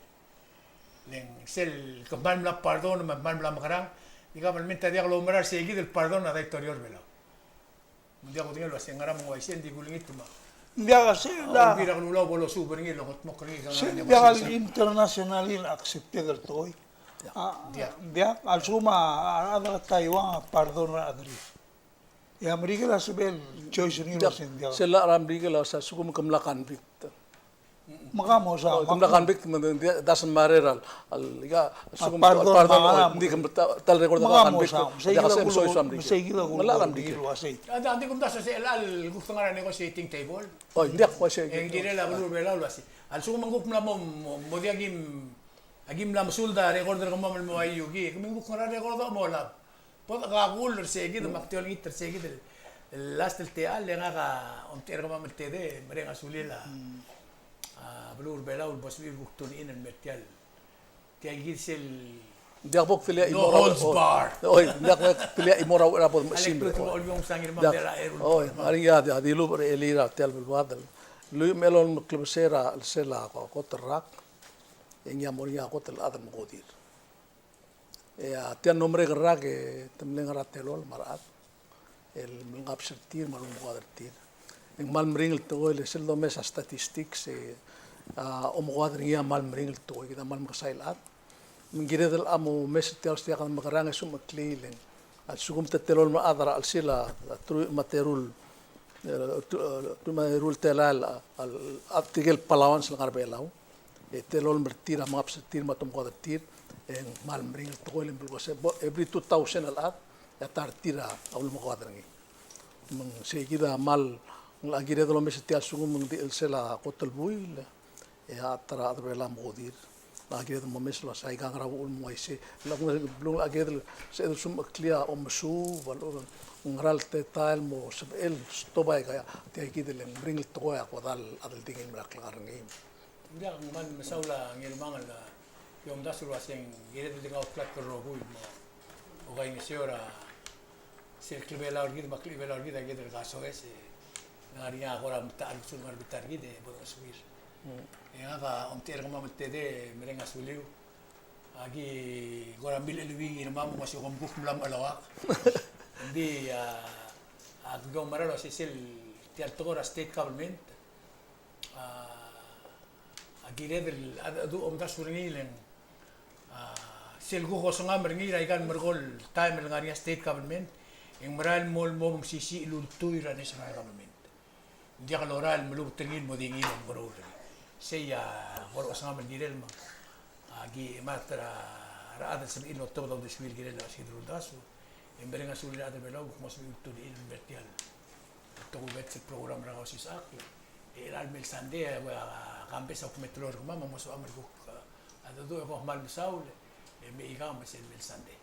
Le ng sel kmal mla pardon, me kmal mla mekerang, e a kabelment a diak loumerang er sei kid el pardon a daitorio er a Belau. Me ng diak kudengei el uasei ngera me ng uaisei, ng di kulengit me ng diak a sei a, a, Olbiil er a Kelulau bo losuub er ngii el ongedmokl er ngii. Se ng diak el internationally accepted el tekoi. A, ng diak. Ng diak, a lsekum a rechad er a Taiwan a pardon er a chederir, e a Merikel a sebechel el choice er ngii el uasei ng diak. Sel llach er a Merikel a uasei a lsekum ke mla convict. Me ke mo sa, o, ke mla convict, me ng di, doesn't matter el, el, ika, a lsekum pardon, pardon, me a, o, ng di ke ta, ta el record me ke mo convict, sa, me sei kid a kulekoi, me sei kid a kulekoi el uasei. A, ng di kumdasu sel, el kuk ngar er a negotiating table. O, ng diak, uaisei. E ng kirel a beluu er a Belau el uasei, a lsekum ng kuk mla mo, mo, mo diak kim, aki mla mesuub a record er kemam el mo aiuki, e kemiu ng kuk ngar er a record a mo lab. Bo dekakull er sei kid, me ak di olengit er sei kid el, el last el techall, e ngak a omtechei er kemam el tedei, mereng a sulir a, a beluu er a Belau el bo sebechir el kuk tune in el mer tia el, tia kid sel, diak bo ktelii a chimo er a, no holds barred. Oi, diak bo ktelii a chimo er a uchei er a bo mechesimbre. Oi, a ringel a di, a dilubech er a elii er tia el beluad el lluich me a elolem el klebesei er a chelsel a kot el rak, e ngii a mo er ngii a kot el chad el mekodir. E a tia el mlo merek el rak e te mle ngar er a telolem a rechad el mle ngabes er tir me a lomekuad er tir. E ng kmal meringel el tekoi, le sel domes a statistics e a omekuad er ngii a kmal meringel el tekoi, kid a kmal mekesai el chad. Me ng kired el mo omes er tia el uasei a kede mekerang e smecheklii, le ng a lsekum te telolem a rechad er a chelsel a teruich me a teru el, e, teruich me a eru el telael a, a, a tirke el Palauans el ngar er a Belau. E telolem er tir a mengabes er tir me a tomekuad er tir, e ng kmal meringel el tekoi el belkul a se bo, every two thousand el chad, e a ta er tir a ulemekuad er ngii. Me ng sei kid a kmal, ng kired el omes er tia el lsekum ng di chelsel a kot el buil, e a ta er a chad er a Belau a mekodir. Ng kired el omes el uasei aika ngera uchul me ng uaisei. Ng kuk belkul a kired el, se el smecheklii a omesuub, a lechub e ng ngera el tetael el mo sebechel el stob aika, tia kid el meringel el tekoi a kodall a deldingel el merael er ngii. Ng diak, ng kmal mesaul a Ngirmang el, a, omdasu el uasei ng kired el di ngau a klatk el rokui el mo, o, kaingeseu er a sel klebelau er kid me a klebelau er kid a kired el kasoes, e ng ngar er ngii a kora metacherbesul el ngar er a bita er kid e bo dosuir. Mm. E ngak a omtechei er kemam el tedei, mereng a suliu. Aki kora milcheleuii Ngirmang me ng uasei kom kuk mla mechelekoak. Ng di, a, ak di oumera el uasei sel tia el tekoi er a state government, a, a kired el, a, a du omdasu er ngii le ng, a, sel kuk osengam er ngii er aika el merekong el taem el ngar er ngii a state government, e ng merael el mo, mo mesisiich el ultuil er a national government. Ng diak lorael el melubet er ngii el mo di ngii el omekeroul er ngii. Sei a kora osengam el kirel me, a, ki mad er a rechad el sebechir el otobed a uldesuir el kirel a uasei kid el uldasu. E mereng a sulir a rechad er a Belau el kuk mo sebechir el tune in el mer tia el tokubets el program er a Kausisechakl. E chelecha el mei el Sunday, e, a, Kambes a kuk me teloi er kemam, me ng mo sebecham el kuk, a, a dedu e kom kmal mesaul, e mechikang me sel mei el Sunday.